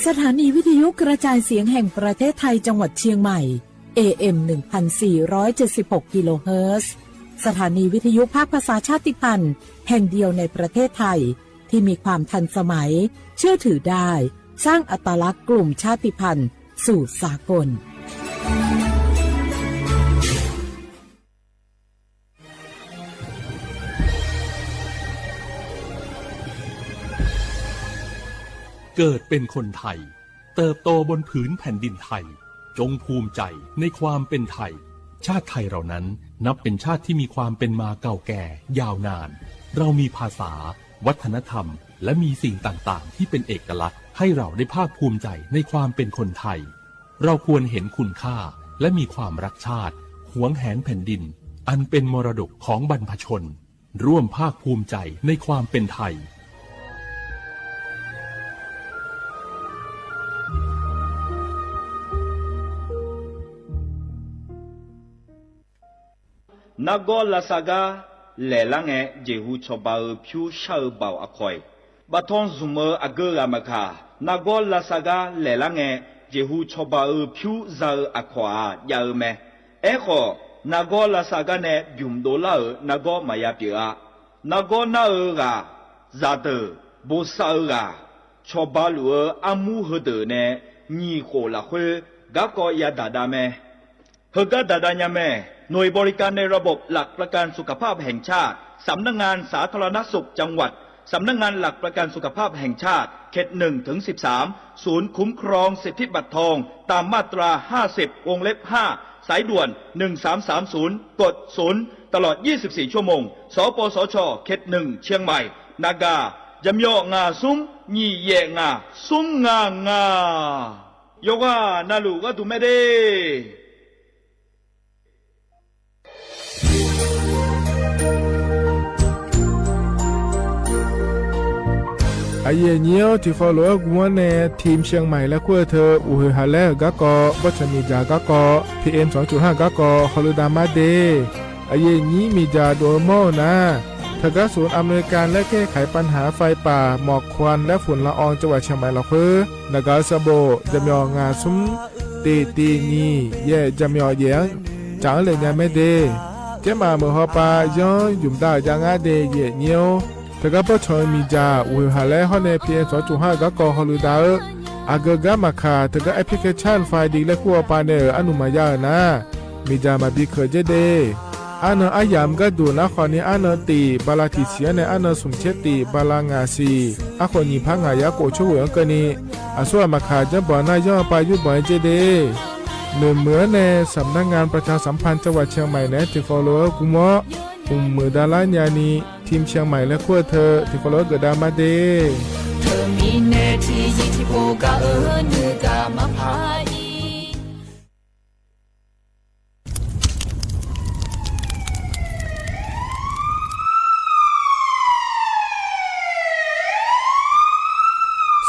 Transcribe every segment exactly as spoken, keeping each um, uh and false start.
สถานีวิทยุกระจายเสียงแห่งประเทศไทยจังหวัดเชียงใหม่ เอ เอ็ม หนึ่งพันสี่ร้อยเจ็ดสิบหก กิโลเฮิรตซ์ สถานีวิทยุภาคภาษาชาติพันธุ์แห่งเดียวในประเทศไทย ที่มีความทันสมัย เชื่อถือได้ สร้างอัตลักษณ์กลุ่มชาติพันธุ์สู่สากล เกิดเป็นคนไทย เติบโตบนผืนแผ่นดินไทย จงภูมิใจในความเป็นไทย ชาติไทยเรานั้นนับเป็นชาติที่มีความเป็นมาเก่าแก่ยาวนาน เรามีภาษา วัฒนธรรม และมีสิ่งต่างๆ ที่เป็นเอกลักษณ์ ให้เราได้ภาคภูมิใจในความเป็นคนไทย เราควรเห็นคุณค่า และมีความรักชาติ หวงแหนแผ่นดิน อันเป็นมรดกของบรรพชน ร่วมภาคภูมิใจในความเป็นไทย Nargawr lavsav gar laeqlar ngae, jeqhu cawba-eu pyur shar-eu baoq aqkawq-iq, baftanr zmq-eu aqgeu ghaq maqkaq, nargawr lavsav gar laeqlar ngae, jeqhu cawba-eu pyur za-eu aqkawq-aq jav-eu mae. Aerkhawf, nargawr lavsav gar nae bymq dovlar-euq nargawr maqya pyeuf-a. Nargawr nar-eu ghaq, zaqdeuq, bosav-eu ghaq, cawba luf-eu armur heudeuq nae nyiq khof lafkhoer garkawv yadaq dav mae. Heugar daqdav nya mae. หน่วยบริการในระบบหลักประกันสุขภาพแห่งชาติ สำนักงานสาธารณสุขจังหวัด สำนักงานหลักประกันสุขภาพแห่งชาติ เขต หนึ่ง ถึง สิบสาม ศูนย์คุ้มครองสิทธิบัตรทอง ตามมาตรา ห้าสิบ วงเล็บ ห้า สายด่วน หนึ่งสามสามศูนย์ กด ศูนย์ ตลอด ยี่สิบสี่ ชั่วโมง สปสช เขต หนึ่ง เชียงใหม่ Naga, จำยอ ngaq smr, nyiq yaef ngaq, smr ngaq ngaq. Yawqghaq navluf gharduq mae de. Aqyuif aqnyir-awr, tiqkhawf lof-aer guvlanr nae ทีมเชียงใหม่ laer kur-eu teu, uqhoeq haq laer-euq garkawv, bawrtsanq miqdzaq garkawv, PM สองจุดห้า garkawv hawlui dav mar de. Aqyuif aqnyir miqdzaq dov-eu mawr-eu nar, teugar ศูนย์อำนวยการแก้ไขปัญหาไฟป่าหมอกควันและฝุ่นละอองจังหวัดเชียงใหม่ lafkhoer naqgaq-eu sanqbof jaqmyawf ngaq smr tiq tiq nyiq yaef jaqmyawf yaef-anr caq-anr laeq nya mae de. Jaermaf meuq hawpav yanr ymq dav-euq jav ngar de, aqyuif aqnyir-or. Teugar bawrtsanq-eu miqdzaq uqhoeq haq laer hawr nae PM สองจุดห้า garkawv hawlui dav-eu, aqgeu gar maqkaq teugar แอปพลิเคชัน ไฟดี laer kur hawpav nae-euq arnuq maqya-euq nar, miqdzaq maqbi keuq dzer de. Arnan aryamq gharduq nar khawf ni, arnan tiq bala tiq siq-anr nae arnan smq tser tiq bala ngaq siq, arkhof nyiq par ngaq yar khof coer ghoeq-anr keuvni, aqsur ghaq maqkaq janrbanq nar yanr-eu pav yurbanq-aer dzer de. Noeqmeuq-anr nae สำนักงานประชาสัมพันธ์จังหวัดเชียงใหม่ naeq-aer tiqkhawf lof-aer guvlanr-awr, mqmuiq davlar nyani, ทีมเชียงใหม่ laer kur-eu teu tiqkhawf lof-aer geufdav mar de. เธอมีแน่ที่ยินที่โปรดเกล้าเออเนื้อตามาพาอี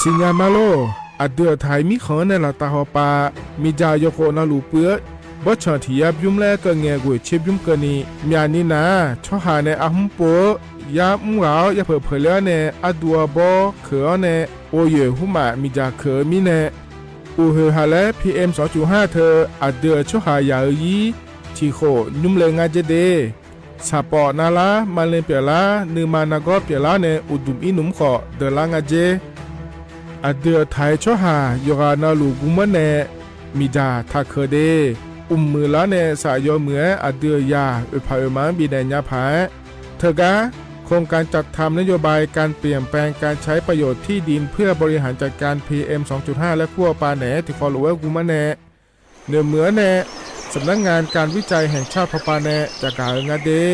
Siqnya ma lor. Aqdui-euq taq-iq mirkhanq-anr nae laftav hawpav, miqdzaq yawkhof navluf puiv-eu bawrtsanq tiq yar bymr laer keuv ngae ghoeq tser bymr keuvni, myaqni nar-aq, tsawrhaq nae arhmr pov-eu yar mr ghaq-awr yapeuq peuq ler-awr nae arduv arbawr keuq-awr nae, ghovyoeq hmrmaf miqdzaq keuq-eu mirnae, uqhoeq haq laer PM สองจุดห้า teu aqdui-euq tsawrhaq yaq-eu ir tiq khof nymr le ngar dzer de. Saqpawf navlar, maqle pyeuflar, nuima nargawr pyeuflar nae uqduq ir nmr khawf deuqlar nga dzer. Aqdui-euq taq-iq tsawrhaq yawqghaq navluf guvlanr nae miqdzaq taq keuq de. Mqmuiq lar nae saf yawmuiq-aer aqdui-euq yaq oeqpaq oeqma-anr bifnaeq nya paq-aer, teugar โครงการจัดทำนโยบายการเปลี่ยนแปลงการใช้ประโยชน์ที่ดินเพื่อบริหารจัดการ PM สองจุดห้า laer kur hawpav naeq-aer tiqkhawf lof-aer guvlanr nae, noeqmeuq-anr nae สำนักงานการวิจัยแห่งชาติ hawpav nae caqgaq-eu nga de.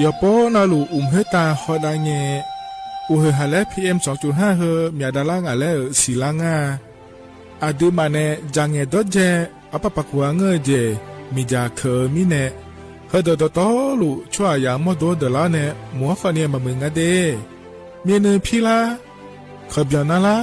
Yawqpov navluf mq khoertav hawdav ngae, uqhoeq haq laer PM สองจุดห้า heu myaq davlar ngaq laer-euq siqlar ngar-a. Aqduimaf nae dzaq ngaeq dawrdzae arpar paq kuq-a ngeur-eu jeq miqdzaq keuq-eu mirnae, heudeuq dawqtawvluf tsawrhaq yaq-eu mawrdo deuqlar nae mq-anr khawf ni maqmuiq nga de. Myavnuiv pirlar, kaqbyanq narlar,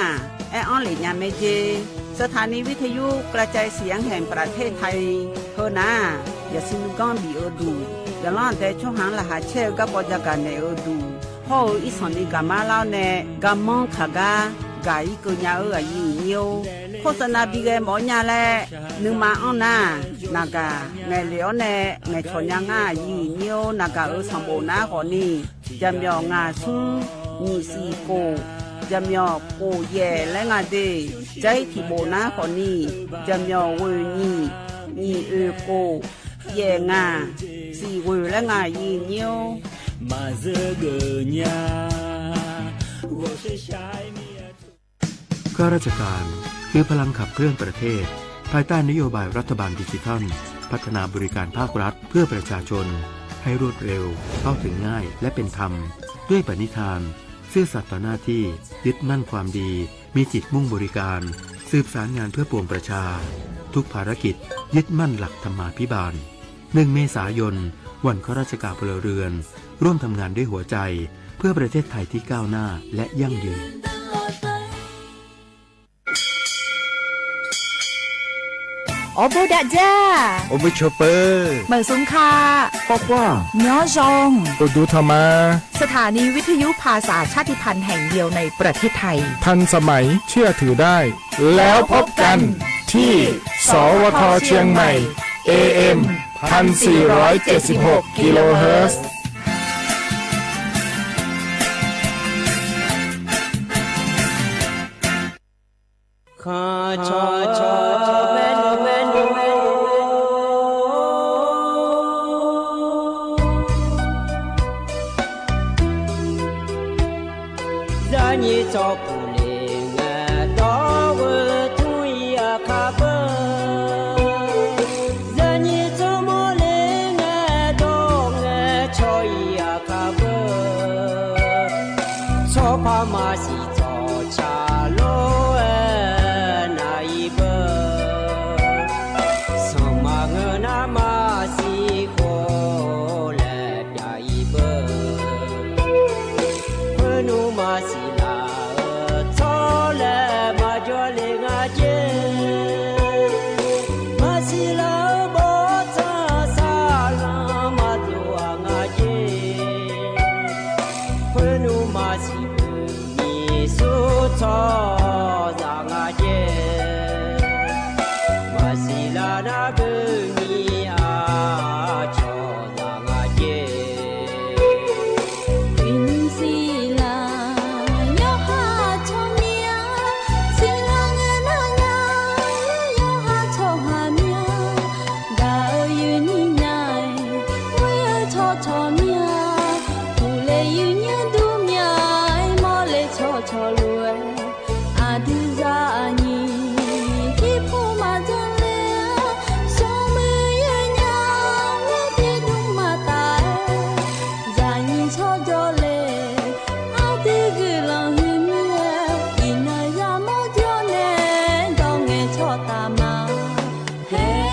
nar-aq, aer-anr lef nya mae jer. สถานีวิทยุกระจายเสียงแห่งประเทศไทย heu nar-aq, yaqsur nuiganr bif-eu duq, yaqlanr aqdae tsawrhaq-anr laqkhaq caer-eu garkawv jagaq naeq-eu duq hawr-eu irsanq ni gaqmar lar-awr nae, garmanr kaq gar gaq-ir keuv nya-eu aqyuif aqnyir-or, โฆษณา bi ghae mawf-awr nya laer nuima anr nar-aq, naqgaq ngaeqlef-awr nae ngaeqcawq nya ngar aqyuif aqnyir-or, naqgaq-euq sanqbof nar khawfni, jaqmyawf ngaq smr nyiq siq kof, jaqmyawf kof yaef laer nga de. Jar-ir tiqbof nar khawfni, jaqmyawf ghoeq nyiq, nyiq oeq kof, yaef ngaq, siq ghoeq laer nga aqyuif aqnyir-or. ข้าราชการ คือพลังขับเคลื่อนประเทศ ภายใต้นโยบายรัฐบาลดิจิทัล พัฒนาบริการภาครัฐเพื่อประชาชน ให้รวดเร็ว เข้าถึงง่าย และเป็นธรรม ด้วยปณิธาน ซื่อสัตย์ต่อหน้าที่ ยึดมั่นความดี มีจิตมุ่งบริการ สืบสารงานเพื่อปวงประชา ทุกภารกิจ ยึดมั่นหลักธรรมาภิบาล หนึ่ง เมษายน วันข้าราชการพลเรือน ร่วมทำงานด้วยหัวใจ เพื่อประเทศไทยที่ก้าวหน้า และยั่งยืน Awr bawr dav dzar. Awr bawr cawba. Maqsmq ka. Khawr khawr. Myanr zaw. Uqduq tanq ma. สถานีวิทยุภาษาชาติพันธุ์แห่งเดียวในประเทศไทย ทันสมัย เชื่อถือได้ แล้วพบกันที่ สวท เชียงใหม่ เอเอ็ม พันสี่ร้อยเจ็ดสิบหก กิโลเฮิรตซ์ Zaqnyiq tsawrkuf le ngae dawr-eu tmr-ir aqkar beu. Zaqnyiq tsawrmawr le ngae dawr ngae cawr-ir aqkar beu. Tsawrpar maqsiq tsawrca lof-aer nav-ir beu. Sanqma ngeur nar maqsiq khof laer pyav-ir beu. Khoernmr maqsiq laf-eu tsawrlaer maqjawr le nga jer. Maqsiq laf-eu bawrtsanq saqlanr maqdov-a nga jer. Khoernmr maqsiq beu nyiq sur tsawrhaqzaq nga jer. Maqsiq laf nar beu nyiq aqcawq zaq nga jer. Iqnymr siq laf yawqha tsawrmyanr, siqlar ngae nar nya yawqha tsawrhaq myanr, gaq-eu yuif nyi nya-aer, ghoer-eu tsawrcawq myanr, uqle yuif nyanr dur myanr-aer, mawrle tsawrcawq lof-aer, aqdui zaqnyiq kirpov maqdzanr ler-a, smrmuiq yaer nya-aer, pyeuf dmr maqtaf-aer, zaqnyiq tsawrjawr le, aqdui guiqlanq huiq mir-aer, iqnan yamawr jawr nae, dawr ngae tsawrtaf ma. Haer.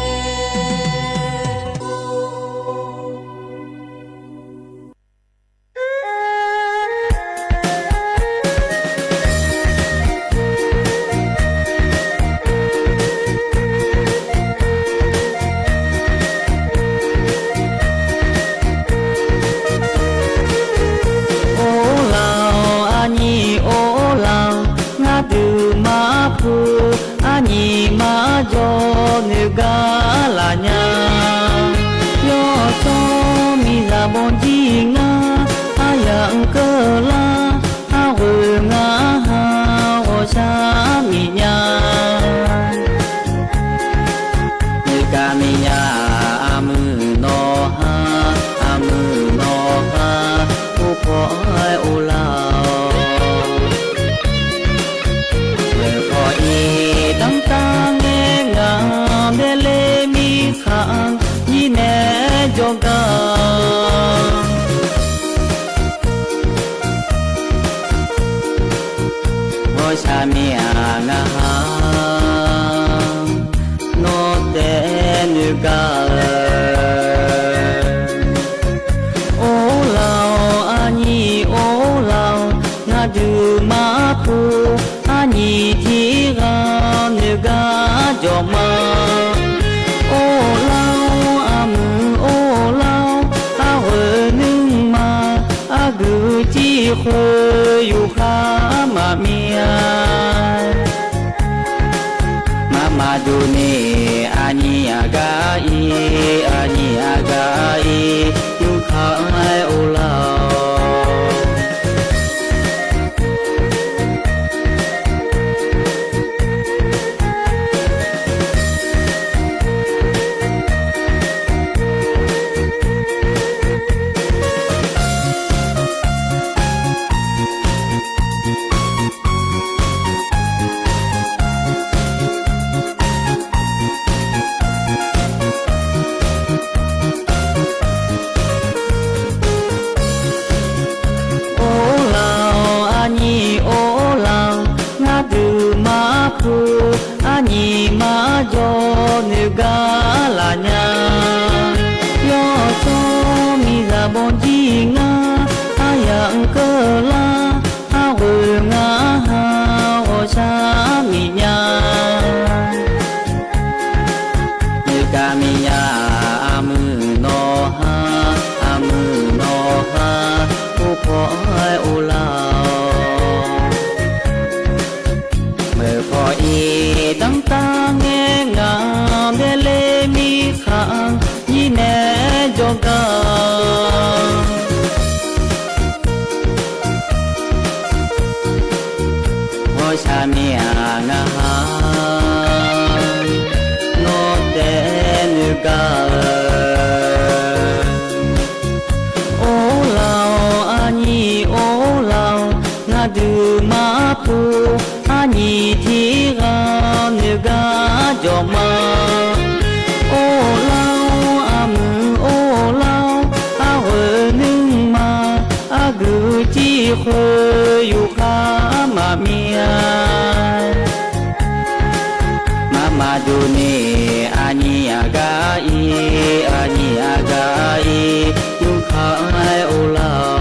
Or la-awr aqnyir or la-awr, ngar deuq maqpuq, aqnyir maqjawr, noeqgar laf nya. Yawshawr miqzaq bawjir-ir ngar, Aqmir-aq ngar ha, nawr taef noeq gar-eu. Or lar-awr aqnyir or lar-awr, ngar duimaf pov aqnyir tiq ghaq noeq gar jawr ma. Or lar-awr aqmuiq or lar-awr, arghoeq nuima aqgeu tiq khoer yufkhar maqmir-a. Maqmaq duq ni aqnyir aqgar ir, aqnyir aqgar ir, yufkar-aer or lar-awr. Or lar-awr aqnyir or lar-awr, ngar duimaf pov aqnyir maqjawr noeq gar laf nya. Yawshawr miqzaq bawjir ngar, aryamq keuvlar, arghoeq ngar ha ghawqshaq miqnya. Noeq gar miqnya, aqmuiq nawr ha, aqmuiq nawr ha, pov paw-aer or lar-awr. Meuq paw ir danrtav ngae, ngaq baeler mirkhanq nyir nae jawrgar. Ghawqshaq mir-aq ngar ha, nawr taef noeq gar-eu. Or lar-awr aqnyir or lar-awr, ngar duimaf pov aqnyir tiq ghaq noeq gar jawr ma. Or lar-awr aqmuiq or lar-awr, arghoeq nuima aqgeu tiq khoer yufkhar maqmir-a. Maqmaq duq ni aqnyir aqgar ir, aqnyir aqgar ir, yufkar-aer or lar-awr.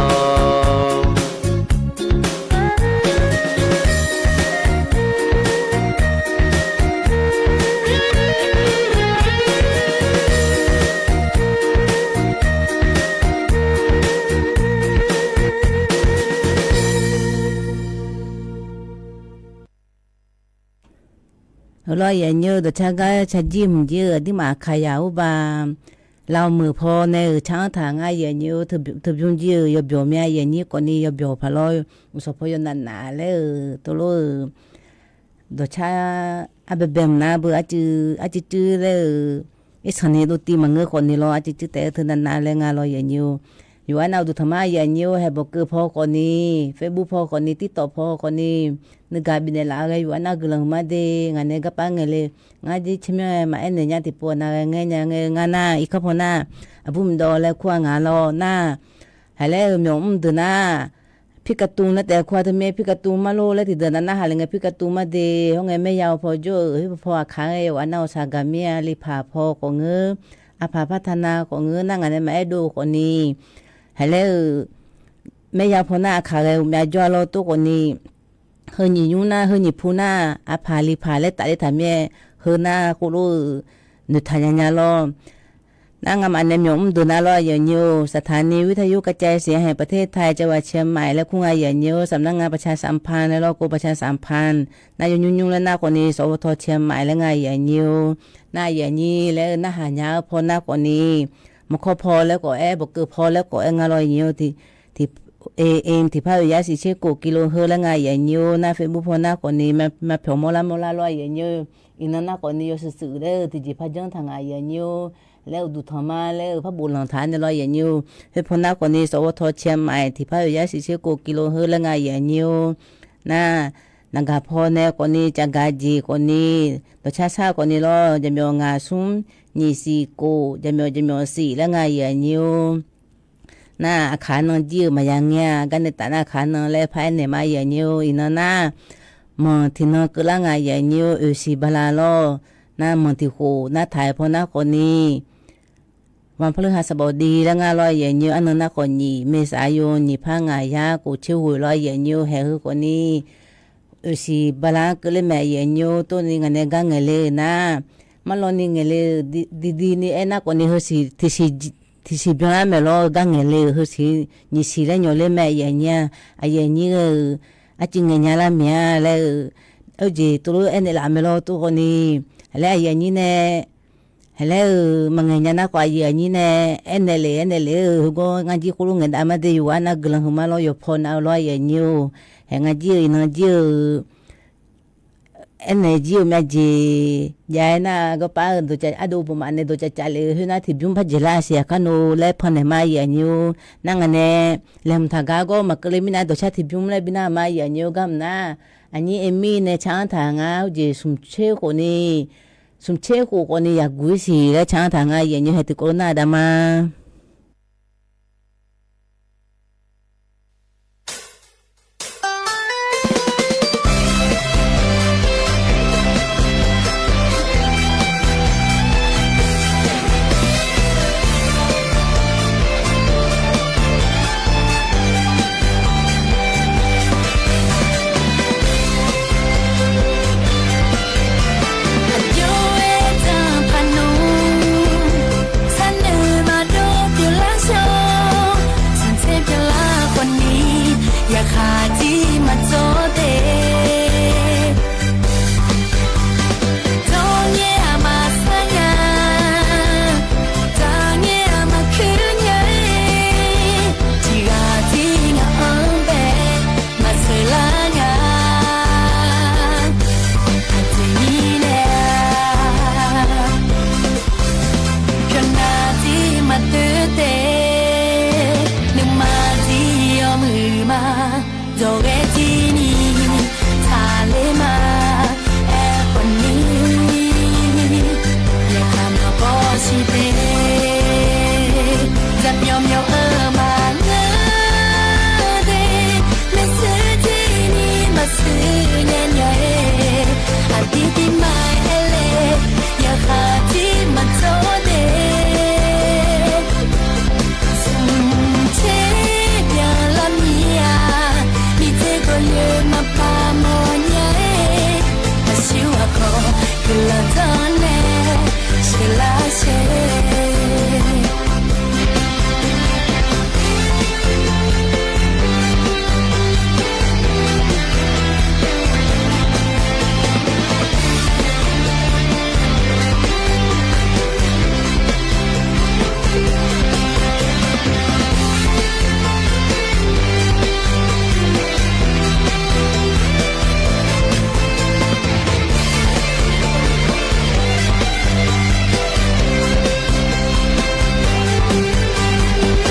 Heulof-aer aqyuif aqnyir-eu dawqcar gar carjir hmq jir-eu aqduimaf aqkaq yaq ur ba, lawq meuq paw nae-euq car-anr taq ngar aqyuif aqnyir-eu teuqbymr jir-eu yawbyawq myav aqyuif aqnyir khawfni yawbyawq paq lawr, uqshawq paw yawnaf naf laer-euq tov lor-euq dawqcar arbaebae mq nar beu arcuiv arcuiv cuiv laer-euq, irsanqni dovtiv maqngeur khawfni lawr arcuiv cuiv taef-eu teunav nav laer nga lawr aqyuif aqnyir-eu. Yawqghaq nav uqduq tanqma aqyuif aqnyir-eu, haeq bawqkeuv paw khawfni, Facebook paw khawfni, TikTok paw khawfni, nuigaq bifnaeq laf-eu ghae yawqghaq nav guiqlanq huiqma de. Ngaq nae garpar ngaeq le, ngar jir caermyanr-aer maqaer naeq nya tiqpov-aq nav ghae ngaer nya ngae ngar nar irkanr paw nar, aqbur mqdawv laer kur-a ngaq lawr nar, haiq laer-euq myawq mr deuq nar, pirkatuv laer taef kur-a teumirnae pirkatuv mar lor laer tiqdeuq nav narhaq le ngae pirkatuv mar de. Hawr ngae maerya-eu paw jawr-euq khoer paw paw aqkaq-aer yawqghaq nav-awq saqgaq mir-a lipaq paw khawf ngeur, aqpaq partaq nav khawf ngeur nar ngaq nae maqaer dov khawfni, haiq laer-euq maerya paw nar aqkaq ghae uqmyav jawr-a lawr tov khawfni, heu nyiq nymr nar heu nyiq pu nar aqpaq lipaq laer tafle taq mir-aer, heu nar khoerlof-euq noeqtaq nya nya lawr. Nar ngamaf nae myawq mr deuq nav lawr aqyuif aqnyir-or, สถานีวิทยุกระจายเสียงแห่งประเทศไทย จังหวัดเชียงใหม่ laer kur nga aqyuif aqnyir-or, สำนักงานประชาสัมพันธ์ laer lawr kur ประชาสัมพันธ์ nar yawnymr nymr laer nar khawfni สวท. เชียงใหม่ laer nga aqyuif aqnyir-or, nar aqyuif aqnyir laer-eu narhaq nya-eu paw nar khawfni, maqkawr paw laer khawf-aer bawqkeuv paw laer khawf-aer nga lawr aqyuif aqnyir-or, tiq, tiq, am tiqpar oeq yar siq tser kof กิโลเฮิรตซ์ laer nga aqyuif aqnyir-or, nar Facebook paw nar khawfni maqpyawq mawrlar mawrlar lawr aqyuif aqnyir-or, iqnan nar khawfni yawshuif shuif laer-eu tiqjeq par janr taq nga aqyuif aqnyir-or, laer-eu uqduq tanqma laer-eu par boflanq taq-aer nae lawr aqyuif aqnyir-or, khoer paw nar khawfni สวท. เชียงใหม่ tiqpar oeq yar siq tser kof กิโลเฮิรตซ์ laer nga aqyuif aqnyir-or, nar naqgaq paw nae khawfni cavgaq jeq khawfni, dawqcar shar khawfni lawr, jaqmyawf ngaq smr nyiq siq kof, jaqmyawf jaqmyawf siq laer nga aqyuif aqnyir-or, nar aqkaq nan jir-eu maqya ngaer-a, garnae taf nar aqkaq nan laer paraer naeq ma aqyuif aqnyir-or, iqnan nar manq tiqnan keuvlar nga, aqyuif aqnyir-or. Oeqsiq bala lawr, nar manq tiq khof nar taq-aer paw nar khawfni, วันพฤหัสบดี laer nga lawr, aqyuif aqnyir-or. Arnan nar khawf nyiq, เมษายน nyiq par ngaq yar khof tser ghoeq lawr, aqyuif aqnyir-or. Haeq heu khawfni, oeqsiq bala-anr keuvler mae, aqyuif aqnyir-or. Tov ni ngaq nae gar ngaeq le-euq nar, marlawv ni ngaeq le-euq, didi ni aernar khawfni, heu tiqsiq byanlar maeq lawr, gar ngaeq le-euq heu siq, nyiq siq laer nyawq ler mae, aqyuif aqnyir-aq. Aqyuif aqnyir ghae-euq arcuiv ngaeq nya lar miq-a laer-eu, oejeq tov lof aernaeq laf mae lawr. Tov khawfni, laer aqyuif aqnyir nae, haeq laer-euq maqngaeq nya nar khawf, aqyuif aqnyir nae aernaeq lef aernaeq lef-eu, heugawr ngar jir khoerlof ngaeq dav mar de, yawqghaq nar guiqlanq heu mar lawr, yawqpaw nav-eu lawr, aqyuif aqnyir-or. Haeq ngar jir-eu iqnan jir-eu aernaeq jir-eu myav jeq jav-aer nar, gawrpar-eu ardov bawqmaf nae dawqcav cav lef-eu khoer nar, tiqbymr par jeq lar siq yaqkar nor laer pannaeq ma, aqyuif aqnyir-or. Nar ngaq nae laeqhmq taq gar gawr maqkeuv le mirnae, dawqshar tiqbymr laer bi nar ma, aqyuif aqnyir-or. Garma nar, aqnyir Amy nae ca-anr taq ngar, oejeq smq tser khof ni, smq tser khof khawfni yaqguq-ir siq laer ca-anr taq ngar, aqyuif aqnyir haeq tiqkawv nar-eu dav ma. Aqjox-aer danqpaq nmr, sharnoeq maqdov pyeuflar shawr, smq tser pyeuflar khawfni, yaqkhaq tir maqdzawr de. Dawrngae-aq maqsar nya, daqngae-aq maqkuir nya-ir, tiqghaq tir ngaq-anr bae maqsheuq lar nga. Aqjeq mirnae-a, pyawqnav tir maqdoer de, nuima tir yawmuiq ma, dawqghae tirni taqler ma, aerkhawfni, yaqkaq maqbaw siq de, zaqmyawf myawf-eu maqngeur de, maershuir tirni maqshuir nya nya-ir, aqdir tir ma aer le, yaqkhaq tir maqdzawr de. Smq tser byanlar mir-a, miqdzer gawqyoeq maqpar mawrnya-ir, aqsur aqkawq guiqlanq tanr nae sheuqlar shae.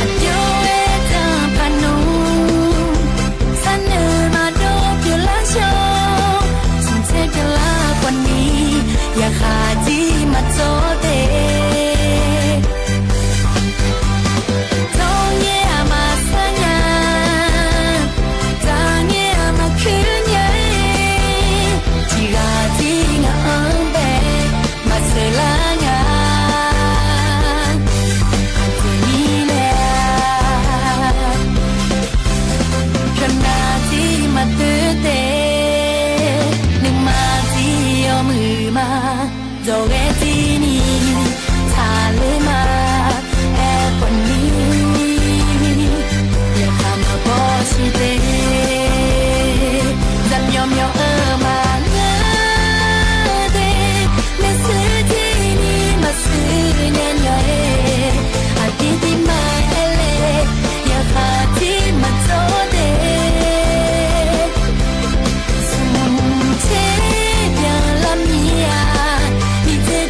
Aqjox-aer danqpaq nmr, sharnoeq maqdov pyeuflar shawr, smq tser pyeuflar khawfni, yaqkhaq tir maqdzawr de. Dawrngae-aq maqsar nya, daqngae-aq maqkuir nya-ir, tiqghaq tir ngaq-anr bae maqsheuq lar nga. Aqjeq mirnae-a, pyawqnav tir maqdoer de, nuima tir yawmuiq ma, dawqghae tirni taqler ma, aerkhawfni, yaqkaq maqbaw siq de, zaqmyawf myawf-eu maqngeur de, maershuir tirni maqshuir nya nya-ir, aqdir tir ma aer le, yaqkhaq tir maqdzawr de. Smq tser byanlar mir-a, miqdzer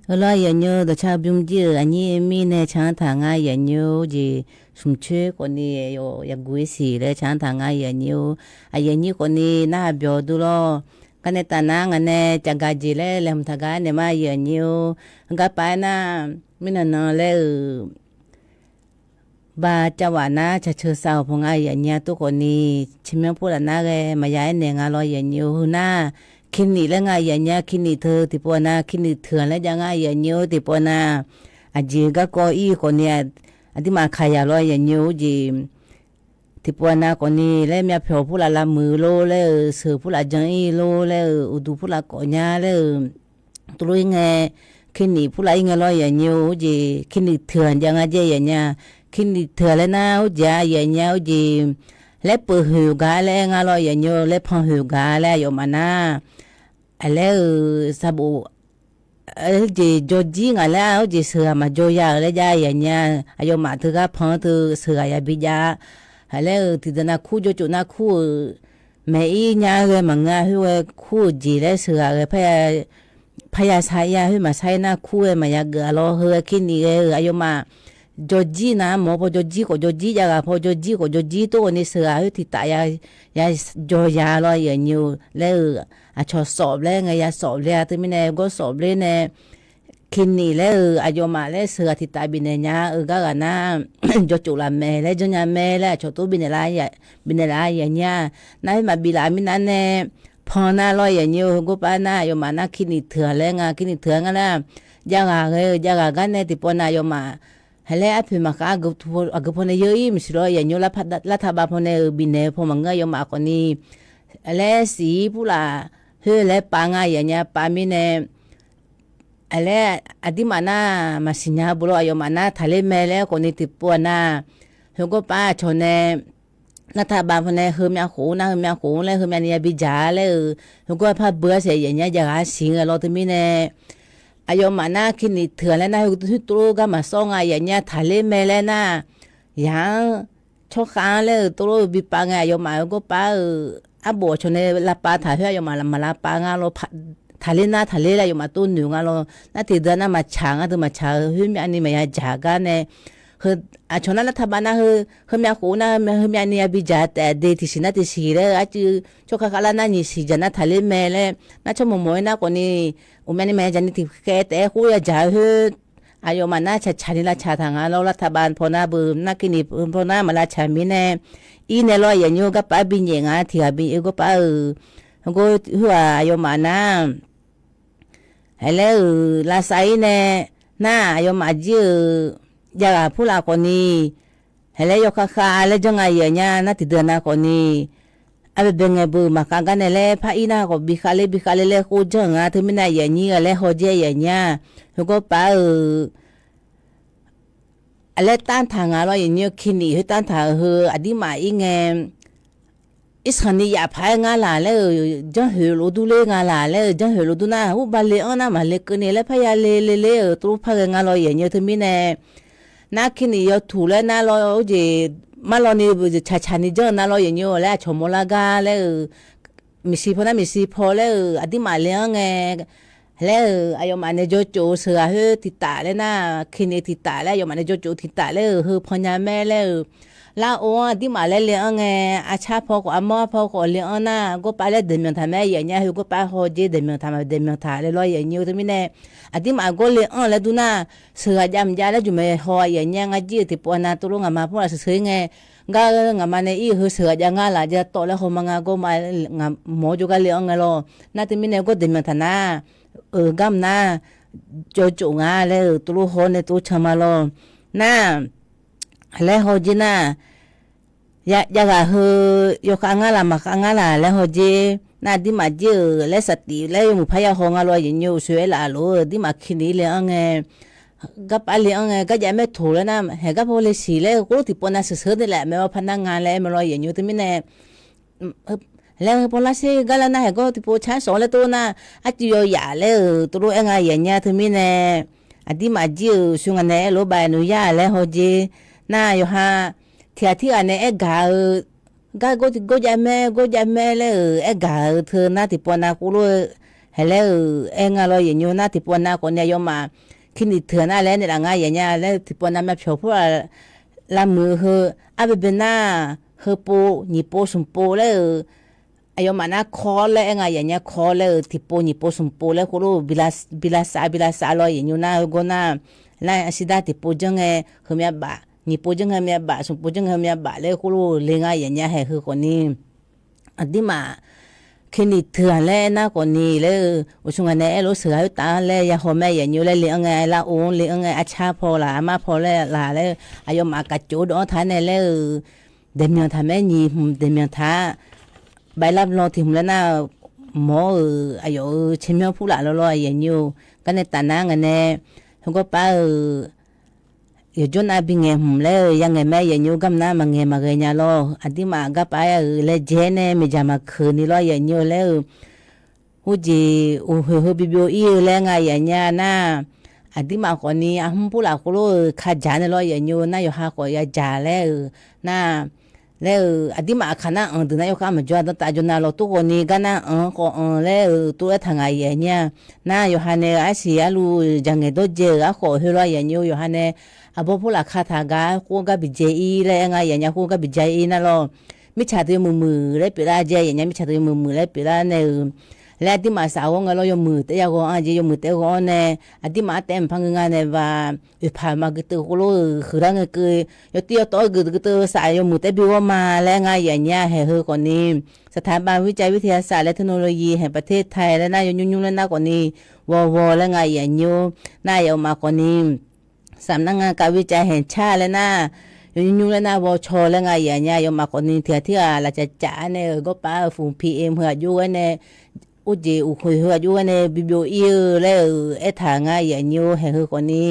Heulof-aer aqyuif aqnyir-eu dawqcar bymr jir-euq aqnyir mirnae can-anr taq ngar aqyuif aqnyir-or jeq, smq coer khawfni yawf yaqguq-ir siq laer can-anr taq ngar aqyuif aqnyir-or. Aqyuif aqnyir khawfni narhaq byawq dur lawr. Garnae taf nar ngaq nae caqgaq jeq laer laeqhmq taq gar naeq ma aqyuif aqnyir-or. Heugar pav-aer nar, mirnan nan laer-euq ba cavwaf nar caqceuq sav-euq paw ngar aqyuif aqnyir-a tov khawfni, ceqmyanr pov laf nar ghae maqya aernaeq nga lawr aqyuif aqnyir-or. Heu nar, kinif laer nga aqyuif aqnyir-a, kinif teu tiqpov-a nar kinif teughaq laer jav ngar aqyuif aqnyir-or tiqpov-a nar, aqjeq garkawv ir khawfni, aqduimaf kaq yaq lawr aqyuif aqnyir-or jeq. Tiqpov-a nar khawfni laer myavpyawq pov laf lavmuiq lor laer-euq, seuq pov laf jan ir lor laer-euq, uqduq pov laf kawf nya laer-euq, tov lor ir ngae, kinif pov laf ir ngae lawr aqyuif aqnyir-or jeq, kinif teughaq jav ngar jae aqyuif aqnyir-a. Kinif teughaq laer nar or jeq-a aqyuif aqnyir-or jeq, laer peuq hoeq gaq laer aer ngar lawr aqyuif aqnyir-or, laer pan hoeq gaq laer aqyawfmaf nar, aqlaer-euq sarbof jeq jawrjir ngaq laer-a, or jeq seuq ghaq maqjaw ya-euq laer jav aqyuif aqnyir-a. Aqyawfmaf teugar pan-anr teu seuq ghaq yabi jav-a. Haqlaer-euq tiqdeuq nav kur jawrtsof nar kur-euq maeq-ir nya ghae maqngeur-a, khoer ghae kur-euq jeq laer seuq ghaq ghae parya sar-ir-a, khoer maqsar-ir nar kur ghae maqya geuf-a lawr. Heu ghae kinif ghae-euq aqyawfmaf jawrjir nar mawr paw jawrjir khawf jawrjir, jav ghaq paw jawrjir khawf jawrjir tov khawfni seuq ghaq khoer tiqtaf ya, ya jaw ya lawr aqyuif aqnyir-or laer-euq, aqcawq sawf laer ngae ya sawf ler-a. Teumirnae gawr sawf ler nae kinif laer-euq aqyawfmaf laer seuq ghaq tiqtaf bifnaeq nya-eu gar ghaq nar, jawrtsof laf maeq laer janrnya mae laer aqcawq tov bifnaeq laf, bifnaeq laf aqyuif aqnyir-a. Nar khoer maqbif laf mirnav nae pan nar lawr aqyuif aqnyir-or. Heugawr pav nar aqyawfmaf nar kinif teughaq laer nga, kinif teughaq ngar nar, jav ghaq ghae-eu jav ghaq gar nae tiqpov nav aqyawfmaf haqlaer arpoeq maqkhav, aqgeu paw nae yeur-ir maqsiq lawr aqyuif aqnyir-or. Lartaq bav paw nae-euq bifnaeq-eu paw maqngeur aqyawfmaf khawfni, haqlaer siq-ir pov laf khoer laer pav ngar aqyuif aqnyir-a. Pav mirnae haqlaer aqduimaf nar maqsiq nya beu lawr aqyawfmaf nar taqler mae laer khawfni tiqpov-a nar, heugawr pav aqcawq nae lartaq bav paw nae heumyav khof-ur nar heumyav khof-ur laer heumyav ni yabi dzaq-a laer-euq, heugawr par beu-a saeq aqyuif aqnyir-a. Jav ghaq-a siq ngae lawr teumirnae aqyawfmaf nar kinif teughaq laer nar khoer tov lor gar maqsawr nga aqyuif aqnyir-a. Taqler mae laer nar, yaq-anr tsawrkhav-anr laer-euq tov lor-eu bipav ngae aqyawfmaf heugawr pav-euq arbof aqcawq nae lavpav taq khoer aqyawfmaf maq lavpav nga lawr. Taqler nar taqler laer aqyawfmaf tov noeq nga lawr. Nar tiqdeuq nar maqtsaq ngar deuq maqtsaq-eu khoer myav ni maqya dzaq gar nae, aqcawq nar lartaq bav nar heu, heumyav khof nar heumyav ni yabi dzaq taef de tiqsiq nar tiqsiq laer-eu arcuiv tsawrkhav khavlar nar nyiq siq dzaq nar taqler mae laer nar tsawrmawq mawq-ir nar khawfni, uqmyav ni maqya dzaq ni tiqkhaeq taef-aer khoer ya dzaq-eu khoer aqyawfmaf nar tsaqtsaq ni lavtsaq taq nga lawr. Lartaq bav paw nar beu nar kinif paw nar maq lavtsaq mirnae, ir nae lawr aqyuif aqnyir-or. Garpav-aer binyaef nga tiq ghaq binyaef-eu gawr pav-euq, gawr khoer-aq aqyawfmaf nar haqlaer-euq lavsav-ir nae nar aqyawfmaf jir-euq jav ghaq pov laf khawfni, haqlaer yawkhav khav laer janr nga aqyuif aqnyir-a. Nar tiqdeuq nav khawfni, arbae bae ngae beu maqkhav gar nae laer par ir nar khawf bi khav ler bi khav ler laer khoer janr-euq nga. Teumirnae aqyuif aqnyir-a laer hawdzaer aqyuif aqnyir-a. Heugawr pav-euq aqlaer tavtaq nga lawr aqyuif aqnyir-or. Kinif khoer tavtaq-euq heu aqdirmaf ir ngae, irsanq ni yaf paq-aer ngar laq laer-euq janrhoeq lof dur ler nga laq laer-euq janrhoeq lof dur nar, urbav le-anr nar maqle keuvni laer parya le le ler-euq tov lor par ghae nga lawr aqyuif aqnyir-or. Teumirnae nar kinif yawtuq laer nar lawr-eu jeq marlawni tsaqtsaq ni janr-eu nar lawr aqyuif aqnyir-or. Laer aqcawq mawrlar gar laer-euq miqshi paw nar miqshi paw laer-euq aqdirmaf le-anr ngae, laer-euq aqyawfmaf nae jawrtsof-eu sheuqghaq khoer tiqtaf laer nar, kinif tiqtaf laer aqyawfmaf nae jawrtsof tiqtaf laer-euq heu pannya mae laer-euq, lar-or-anr aqdirmaf laer le-anr ngae, arcar paw khawf armawr paw khawf le-anr nar gawrpav laer daeqmyanq taq mae aqyuif aqnyir-a. Heu gawrpav hawdzaer daeqmyanq taq ma daeqmyanq taq laer lawr aqyuif aqnyir-or. Teumirnae aqdirmaf gawr le-anr laer dur nar, sheuqghaq jav mqjav laer jmq mae haw aqyuif aqnyir-a. Ngar jir-euq tiqpov nav tov lor ngaqma paw laf sheuqsheuq-ir ngae, gar-eu ngaqma nae ir-euq heu sheuqghaq jav ngar laq jav tawv laer hawma nga gawrma, mawr-awr jawrgar le-anr ngae lawr. Nar teumirnae gawr daeqmyanq taq nar, euq gar mq nar, jawrtsof nga laer-euq tov lor haw nae tov can ma lawr. Nar laer hawdzaer nar, jav ghaq heu yawkhav ngar laq maqkhav ngar laq laer hawdzaer nar, aqdirmaf jir-euq laer saqtif laer yawmuiq parya haw nga lawr aqyuif aqnyir-or. Uqshoe aerlaf lof-eu aqdirmaf kinif le-anr ngae, garpav le-anr ngae, garjav maer toq laer nar, haeq gar paw le siq laer khoerlof tiqpov nav sheuqsheuq-ir nae laef mae-awr par nar nga laer aer mae lawr aqyuif aqnyir-or. Teumirnae laer heu paw lar sher gar lar nar, haeq gawr tiqpov car shawq-awr laer tov nar, arcuiv yawyaf laer-euq tov lor aer nga aqyuif aqnyir-a. Teumirnae aqdirmaf jir-euq shu ngaq nae aer lof-aer bae noeq yar laer hawdzaer nar, yawqha tiq ghaq tirghaq nae aer gaq-eu, gar gawrjav maer gawrjav maer laer-euq aer gaq-eu teu nar tiqpov nav khoerlof-eu hae laer-euq aer nga lawr yaeqnymr nar, tiqpov nav khawfni aqyawfmaf kirniq teuq-aq nar laer naeqlaf nga yaeqnya laer tiqpov nav myavpyawq pur-aq lavmuiq-eu heu, arbaebae nar heupov nyiqpov smqpov laer-euq aqyawfmaf nar kawr laer aer nga yaeqnya kawr laer-euq tiqpov nyiqpov smqpov laer khoerlof bi lavsav bi lavsav lawr yaeqnymr nar heugawr nar, nar shirdav tiqpov janr ngae heumyav baf, nyiqpov janr ngae heumyav baf, smqpov janr ngae heumyav baf laer khoerlof le nga yaeqnya haeq heu khawfni aqdirmaf kirniq teuq-aq laer aernar khawfni laer-eu uqshoe ngaq nae aerlof sheuqghaq khoertav-anr laer yahaw mae yaeqnymr laer le-anr ngae, lar-or le-anr ngae, arcar paw laf, armar paw laer laf laer-eu aqyawfmaf kaqcof dawv-anr taq-aer nae laer-eu daeqmyanq taq mae, nyiq hmq daeqmyanq taq-a, baef lar blan tiq hmq laer nar, mawr-euq aqyawf-euq caermyanr purlaf lawlawr yaeqnymr-eu, garnae tafnar ngae nae heugawr paf-euq yawqjawr nav bingaeq hmq laer-eu yangaeq mae yaeqnymr, garma nar maqngaeq maqghae nya lawr, aqdirmaf garpaf-aer-euq laejae nae miqdzaq maqkeuq ni lawr yaeqnymr-eu laer-eu khoerjeq uqkhoeq heu bibyov ir-eu laer nga yaeqnya nar, aqdirmaf khawfni arhmr purlaf khoerlof-euq kadzaq nae lawr yaeqnymr-eu nar, yawqha khawf yadzaq laer-euq nar, laer-euq aqdirmaf aqkaq nar anq deuq nar yawkhav maqjawr-a, danrtav jawr nav lawr tov khawfni gar nar anq-anr khawf anq laer-euq tov-aer taq ngaq yaeqnya nar, yawqha nae arsiq arlu jaqngaeq dawrjae-euq arkhawf heulof-aer yaeqnymr-eu yawqha nae aqbawr purlaf kataq gar khoer gar biqdzae ir laer aer nga yaeqnya, khoer gar biqdzae ir nar lawr, mirtsaq teu yawmuiq muiq laer pyeuflar jae yaeqnya, mirtsaq teu yawmuiq muiq laer pyeuflar nae-euq laer aqdirmaf saf ghawr ngae lawr, yawmuiq taef yaghaw-anr jeq yawmuiq taef ghawr-anr nae aqdirmaf-anr taef maqpar ngeur nga nae ba, oeqpaq maqgui teuv khoerlof-euq huiqlar ngae keuv yawtiv yawtawv-aer gui teuv saf yawmuiq taef bi ghawr ma laer nga yaeqnya haeq heu khawfni, saqtaq bav vir cav vir tiq ya saf laer เทคโนโลยี haeq ประเทศไทย laer nar yawnymr nymr laer nar khawfni, ghawghaw laer nga yaeqnymr nar aqyawfmaf khawfni saf nar nga kav vir cav haeq car laer nar, yawnymr nymr laer nar ghawcaw laer nga yaeqnya, aqyawfmaf khawfni tiq ghaq tirghaq lafcaf caf-aer nae-euq gawrpav-eu phủ พีเอ็ม heu aqjox-aer nae, orjeq uqkhoeq heu aqjox-aer nae bibyov ir-eu laer-euq aertaq nga yaeqnyir-or, haeq heu khawfni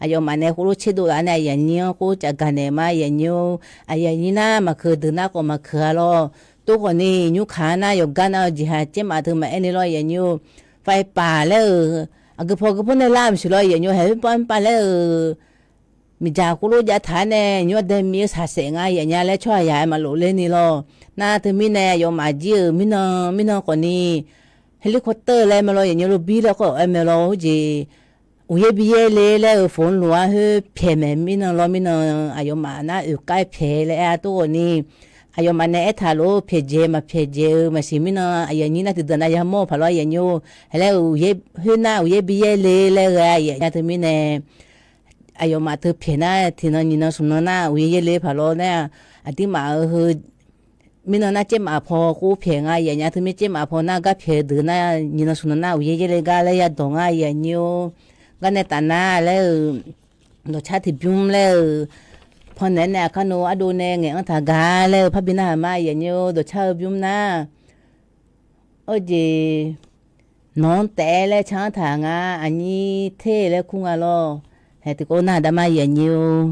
aqyawfmaf nae khoerlof tserdov laf nae aqyuif aqnyir-anr khoer caf gaq naeq ma yaeqnyir-or, aqyuif aqnyir nar maqkeuq deuq nar khawf maqkeuq-a lawr. Tov khawfni nymr kaq-anr nar yawqgar nar-eu jeqha caermaf teu maqaer ni lawr yaeqnyir-or, ไฟป่า laer-euq aqgeu paw geu paw nae lar maqsiq lawr yaeqnyir-or, haeq khoer paw mr pav laer-euq miqdzaq khoerlof jav taq-aer nae nymr-anr dae mir-eu saqsaef nga yaeqnya laer tsawrhaq yaq-aer maqlof ler ni lawr. Nar teumirnae aqyawfmaf jir-euq mirnan mirnan khawfni helicopter laer mae lawr yaeqnyir-or, bir laer khawf aer mae lawr. Khoerjeq uqyaer bi yaer le laer-euq ฝนหลวง-anr khoer pyaeq maeq mirnan lawr, mirnan aqyawfmaf nar oeq kar pyaeq laer aer-a. Tov khawfni aqyawfmaf nae aertaq lof-aer pyaeqdzaeq maqpyaeqdzaeq-eu maqsiq mirnan aqyuif aqnyir nar tiqdeuq nav yamawr-eu paq lawr yaeqnyir-or, haeq laer-euq khoer nar uqyaer bi yaer le laer ghae-a yaeqnya teumirnae aqyawfmaf teu pyaeq nar tiqnan nyiq nan smq nan nar uqyaer yaer le paq lawr nar, aqdirmaf-euq heu mirnan nar caermaf paw khoer pyaeq nga yaeqnya teumir caermaf paw nar gar pyaeq-eu deuq nar nyiq nan smq nan nar uqyaer yaer le gar laer yadawq nga yaeqnyir-or, gar nae taf nar laer-euq dawqcar tiqbymr laer-euq pannaeq-aer nae aqkar nor ardov nae ngaeq-anr taq gar laer-eu parbi narhaq ma yaeqnyir-or, dawqcar-eu bymr nar Orjeq nawq-anr taef-aer laer car-anr taq nga, aqnyir ter laer kur nga lawr. Haeq tiqkawv nar daqma yaeqnyir-or.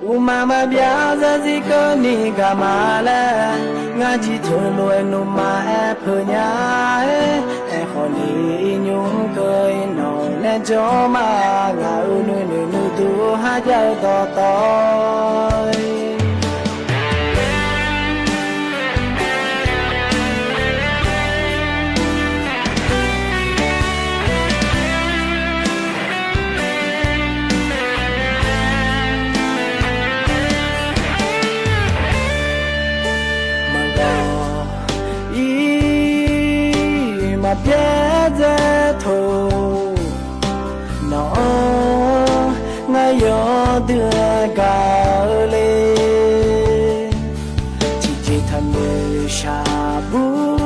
Uqmaq maqbyav zarzir keuvni gaq ma laer, ngar jir teulof-aer nuima aer peuq nya-aer, aerkhawf ni iqnymr keuv-ir nawq nae jawr ma, ngaq-euq nuinoeq nuidur kharjav-eu dawqtawv-ir. Maqgawq-ir maqbyaer dzae taq-or, nawq-anr ngar yawdui-aer gaq-eu le. Tiqjeq taqnoeq shaqbur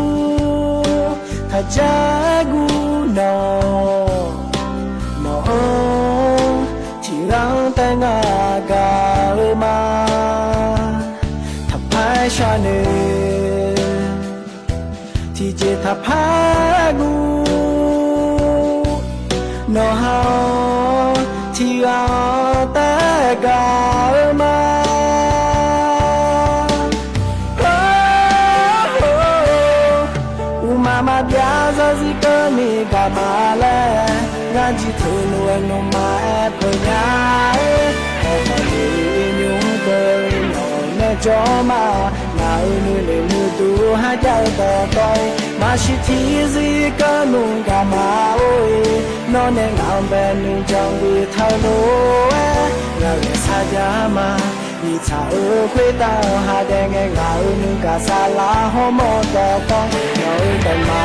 taqjar-aer guv nawq, nawq-anr tiqghaq-anr taef ngar gaq-eu ma. Taqpar-aer sharnoeq tiqjeq taqpar guv nawq ha-awr tiqghaq-anr taef gaq-eu ma. Uqmaq maqbyav zarzir keuvni gaq ma laer, ngar jir teulof-aer nuima aer peuq nya-aer, aerkhawf ni iqnymr keuv-ir nawq nae jawr ma. Ngaq-euq nuinoeq nuiduq kharjav-eu dawqtawv-ir, maqsiq tiqzir keuvnmr gaq ma-or-e. Nawr nae ngaq-anr bae nuijan bi teulof-aer, ngaq ghae sarjax ma. Mirtsaq-euq khoertav-eu ha dae ngae, ngaq-euq nuigaq saflar hawmawr dawqtawv-ir, nawq-euq daef ma.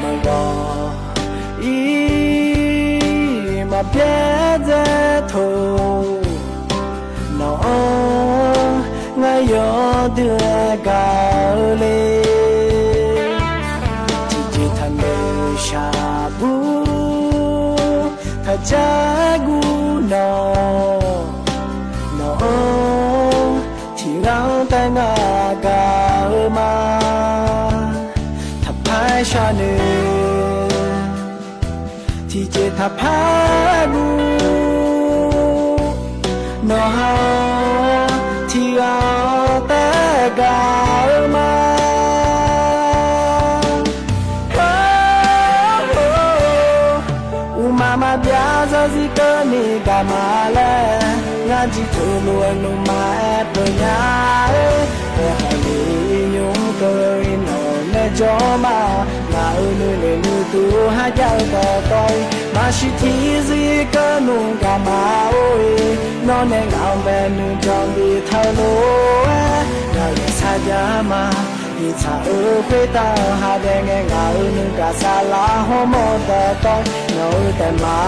Maqgawr-ir maqbyaer dzae taq, nawq-anr ngar yawdui-aer gaq-eu le. Tiqjeq taqnoeq shaqbur taqjar guv nawq, nawq-anr tiqghaq-anr taef ngar gaq-eu ma. Taqpar-aer sharnoeq, tiqjeq taqpar guv, nawq ha-anr tiqghaq-anr taef gaq-eu ma. Uqmaq maqbyav zarzir keuvni gaq ma laer, ngar jir teulof-aer nuima aer peuq nya-aer, aerkhawf ni nymr keuvni nawq nae jawr ma. Ngaq-euq nuinoeq nuiduq kharjav-eu dawqtawv-ir, maqsiq tiqzir keuvnmr gaq ma-or-e. Nawr nae ngaq-anr bae nuijan bi teulof-aer, ngaq ghae sarjax ma. Mirtsaq-euq khoertav-eu ha dae ngae, ngaq-euq nuigaq saflar hawmawr dawqtawv-ir, nawq-euq daef ma.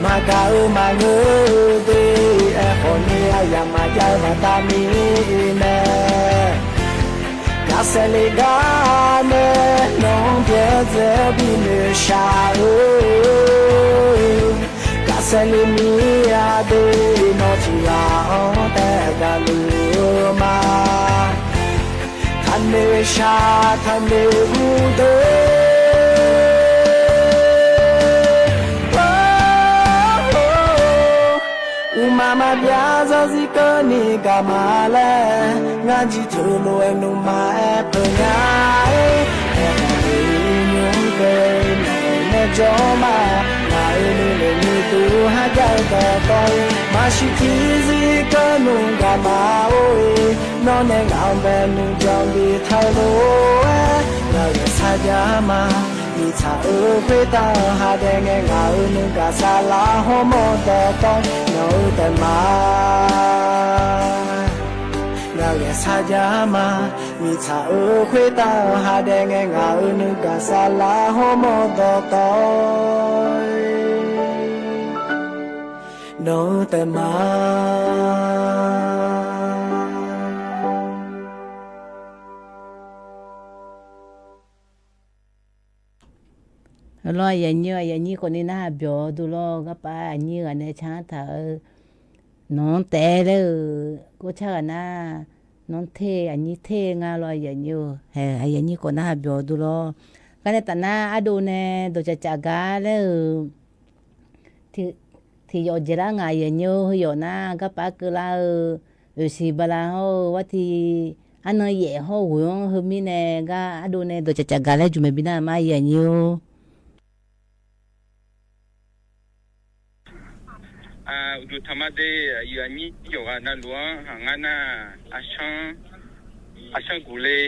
Maqgaq-eu maqngeur-eu de, aerkhawf ni aryamq maqjav-eu baqda mirnae, gaqsaef le gar nae nawq-anr byaerdzae-awr binoeq shaq-eu, gaqsaef le mir-a de, nawq tiqghaq-anr taef gaqluf-eu ma. Taqnoeq shaq taqnoeq guv de, uqmaq maqbyav zarzir keuvni gaq ma laer, ngar jir teulof-aer nuima aer peuq nya-aer, aerkhawf ni nymr keuvni nawq nae jawr ma. Ngaq-euq nuinoeq nuiduq kharjav-eu dawqtawv-ir, maqsiq tiqzir keuvnmr gaq ma-or-e. Nawr nae ngaq-anr bae nuijan bi teulof-aer, ngaq ghae sarjax ma. Mirtsaq-euq khoertav-eu ha dae ngae, ngaq-euq nuigaq saflar hawmawr dawqtawv-ir, nawq-euq daef ma. Ngaq ghae sarjax ma. Mirtsaq-euq khoertav-eu ha dae ngae, ngaq-euq nuigaq saflar hawmawr dawqtawv-ir, nawq-euq daef ma. Heulof aqyuif aqnyir, aqyuif aqnyir khawfni narhaq byawq-eu dui lawr, garpaf aqnyir ghaq nae canr taq-eu, nawq-anr taef laer-euq gawrcar ghaq nar, nawq-anr ter aqnyir ter nga lawr, aqyuif aqnyir-or, aqyuif aqnyir khawf narhaq byawq-eu dui lawr. Garnae tafnar ardov nae dawqcaf caf gar laer-euq tiq yawf jeq lar ngaq, aqyuif aqnyir-or, heu yawf nar garpaf keuvlar-eu oeqsiq bala hawr-eu war tiq arnan yaef hawr-eu ghoeq-anr heu mirnae gar ardov nae dawqcaf caf gaq laer juq maeq bi nar ma, aqyuif aqnyir-or. Uqduq taq ma de, aqyuif aqnyir yawqghaq navluf-anr haq ngar nar, aqshanr guq le,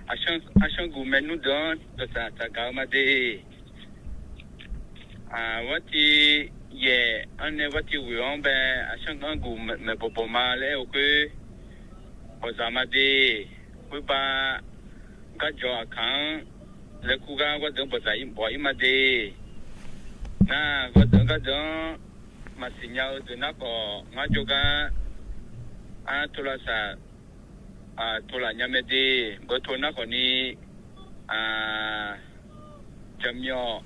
aqshanr guq maernmr deuq-anr dawqcaf caf gaq-eu ma de. War tiq yaef-anr nae war tiq ghoeq-anr bae, aqshanr guq maeqbawq bawq ma laer-eu khoer, bawqdzaq ma de. Khoerba garjawq aqkaq-anr laer kur gar gharduq-anr bawqdzaq bawq-ir ma de. Nar gharduq-anr maqsiq nya-eu deuq nar khawf, ngar jawrgar ar tov lavsaq tov laf nya mae de. Beuto nar khawfni, jaqmyawf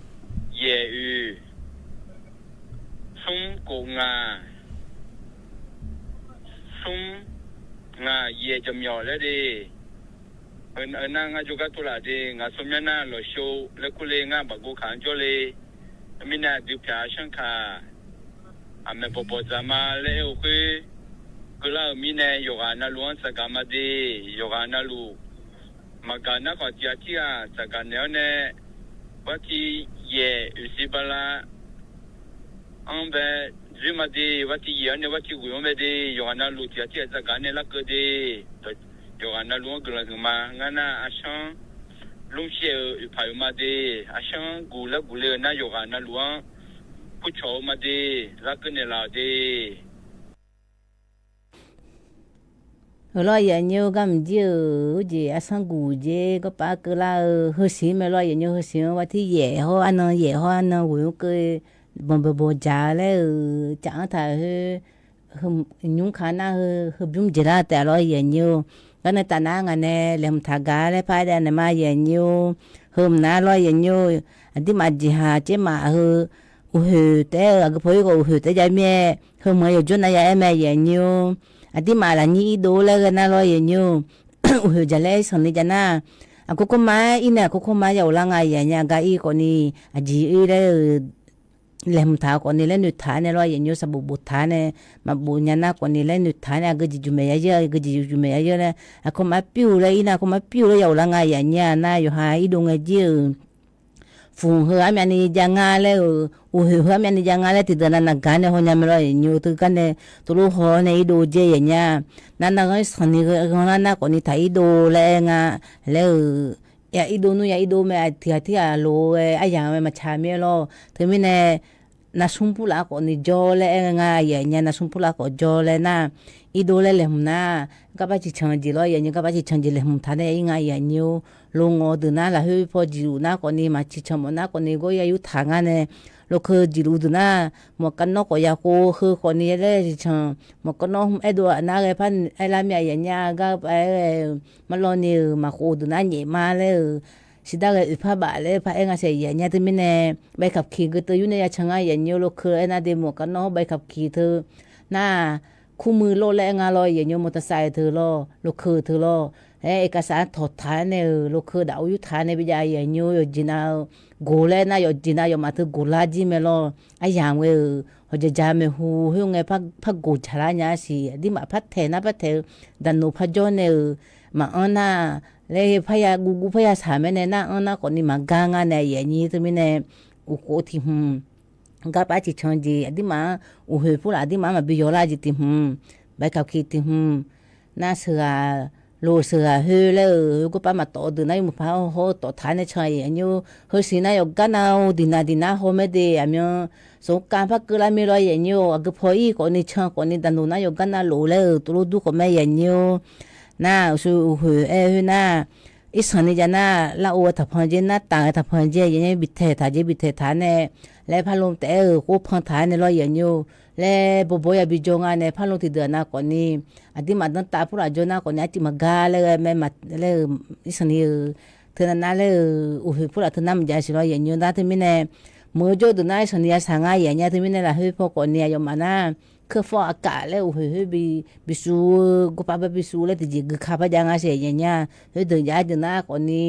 yaeq oeq smr khof ngaq, smr ngaq yaeq jaqmyawf laer de. Heu nar ngar jawrgar tov laf de, ngaq smr myanr nar lawqshov laer kur le, ngar baqgov kaq-anr jawr le. Mirnae aqdui pyaq-a shanrkaq, aqmaeq bawqbawq dzaq ma laer aer-eu khoer, keuvlar-euq mirnae yawqghaq navluf-anr tsaqgaq ma de. Yawqghaq navluf maqgaq nar khawf tiq ghaq tirghaq tsaqgaq naeq-awr nae, bartiq yaeq oeqsiq bala-anr bae dzoer ma de, bartiq yaeq-awr nae bartiq ghoeq-anr bae de. Yawqghaq navluf tiq ghaq tirghaq tsaqgaq nae larkeuv de. Yawqghaq navluf-anr guiqlanq huiq ma. Ngar nar arshanr lmr shir-eu oeqpaq oeq ma de. Arshanr guq laer guq le-eu nar yawqghaq navluf-anr kurcawq-eu ma de. Larkeuv naeqlaf-awq de. Heulof-aer aqnyir-eu gar mqjir-euq jeq arshanr guq jeq gawrpav keuvlar-eu heusiq-anr mae lor. Aqnyir-eu heusiq-anr bartiq yaeq hawr arnan yaeq hawr arnan ghoeq-anr keuv banqbanq bawqdzaq laer-euq caf-anr taq khoer nymr ka nar heu heubymr jeq lar taef lor aqnyir-eu. Garnae taf nar ngaq nae laeqhmq taq gaq laer par-aer dav naeq ma aqnyir-eu. Heu mq nar lor aqnyir-eu. Aqdirmaf jeqhaq caermaf heu uqhoeq taef-aer-eu aqgeu paw-ir khawf uqhoeq taef-aer jav mir-aer, heu mq-aer yawqjawr nav ya-aer mae aqnyir-eu. Aqdirmaf lafnyir irdov laer ghae nar lor aqnyir-eu. Uqhoeq jaqlaer sanq ni jav nar, aqkawr kawrma-aer ir nae aqkawr kawrma-aer ya ghoflar nga aqnyir-eu. Gar ir khawf ni aqjeq ir laer-eu laeqhmq taq khawf ni laer noeqtaq-aer nae lor aqnyir-eu. Saqbof boftaq-aer nae maqbof nya nar khawf ni laer noeqtaq-aer nae aqgeu jeq juq maeq ya yeur, aqgeu jeq juq maeq ya yeur laer aqkawr ma pyur laer ir nar aqkawr ma pyur laer ya ghoflar nga aqnyir-a. Nar yawqha irdov ngae jir-euq fuq heu armyavni jav nga laer-euq, uqhoeq heu armyavni jav nga laer tiqdeuq nav naq gaq nae haw nya mae lor aqnyir-eu. Teugar nae teulof haw-awr nae irdov jae aqnyir-a. Nar narghanr sanq ni ghanrlar nar khawf ni taq irdov laer aer nga laer-euq. Ya irdov nmr ya irdov mae, tiq ghaq tirghaq lof-aer aryamq mae maqtsaq mir-aer lor. Teumirnae narsmr purlaf khawf ni jawr laer aer nga aqnyir-a. Narsmr purlaf khawf jawr laer nar, irdov laer laeqhmq nar, garpar ciqcan jeq lor aqnyir-eu. Garpar ciqcan jeq laeqhmq taq nae ir nga aqnyir-eu. Lof ngawq-eu deuq nar lafkhoer paw jeqluf nar khawf ni maq ciqcan mawf nar khawf ni gawr ya yurtaq ngar nae, lokeu jeqluf deuq nar, mawq kavnawr khawf ya khov heu khawf ni laer ciqcan, mawq kavnawr aerdov-aq nar ghae par aerlar mir-a aqnyir-a. Gar aer-eu marlawv ni-euq maq khov deuq nar nyaef ma laer-euq, siqdar ghae oeqpar baf laer par aer nga saeq aqnyir-a. Teumirnae ใบขับขี่ geu teu yur nae ya can ngar aqnyir-eu. Lokeu aernar de mawq kavnawr ใบขับขี่ teu nar kurmuiq lor laer aer nga lor aqnyir-eu. มอเตอร์ไซค์ teu lor, lokeu teu lor, aer เอกสาร tawqtaq-aer nae-euq lokeu daf-eu yurtaq nae bijav aqnyir-eu. Yawqjeq nav-eu goq laer nar yawqjeq nav yawfmaf teu goq lar jir mae lor. Aryamq ghae-euq hawqjaq jaq maeqhu khoerngae par goq jaqlar nya-a siq. Aqdirmaf par taeq nar par taeq-eu daqnoq par jawr nae-euq maqanr nar laer parya guvguv parya saq mae nae nar anr nar khawf ni maqgar ngar nae aqnyir. Teumirnae uqkhof tiq hmq garpar ciqcan jeq aqdirmaf-anr, uqhoeq purlaf aqdirmaf-anr maqbi yawlar jeq tiq hmq, ใบขับขี่ tiq hmq, nar sheuqghaq loq sheuqghaq khoer laer-euq, gawrpar maqtawf-eu deuq nar yawmuiq paq hawr-eu tawqtaq nae can aqnyir-eu. Heusiq nar yawqgar nav-eu diqnaq diqnaq haw mae de aqmyan, sanqkav par keuvlar mir lor aqnyir-eu. Aqgeu paw ir khawf ni can khawf ni daqnoq nar yawqgar navluf laer-euq tov lof dur khawf mae aqnyir-eu. Nar uqshoe uqhoeq aer khoer nar, irsanq ni jav nar, lar-o-eu taqpanq jer nar, taf-eu taqpanq jer aqnyir-a, bitaeq taq jer bitaeq taq nae laer parlov taef-aer-euq khoer pan taq-aer nae lor aqnyir-eu. Laer bawbaw yabi jawr nga nae parlov tiqdeuq-aq nav khawf ni, aqdirmaf danrtav purlaf jawr nar khawf ni arcuiv maqgar laer ghae mae laer-euq, irsanq ni-euq teunav nar laer-euq uqhoeq purlaf teunar maqjav siq lor aqnyir-eu. Nar teumirnae meuq-eu jawr deuq nar irsanq ni yasaq nga aqnyir-a. Teumirnae lafkhoer paw khawf ni aqyawfmaf nar, เครื่องฟอกอากาศ laer uqhoeq khoer bisuv-eu gawrpar bar bisuv laer tiqjeq gui ka par jav nga saeq aqnyir-a. Khoerdeuq jav deuq nar khawf ni,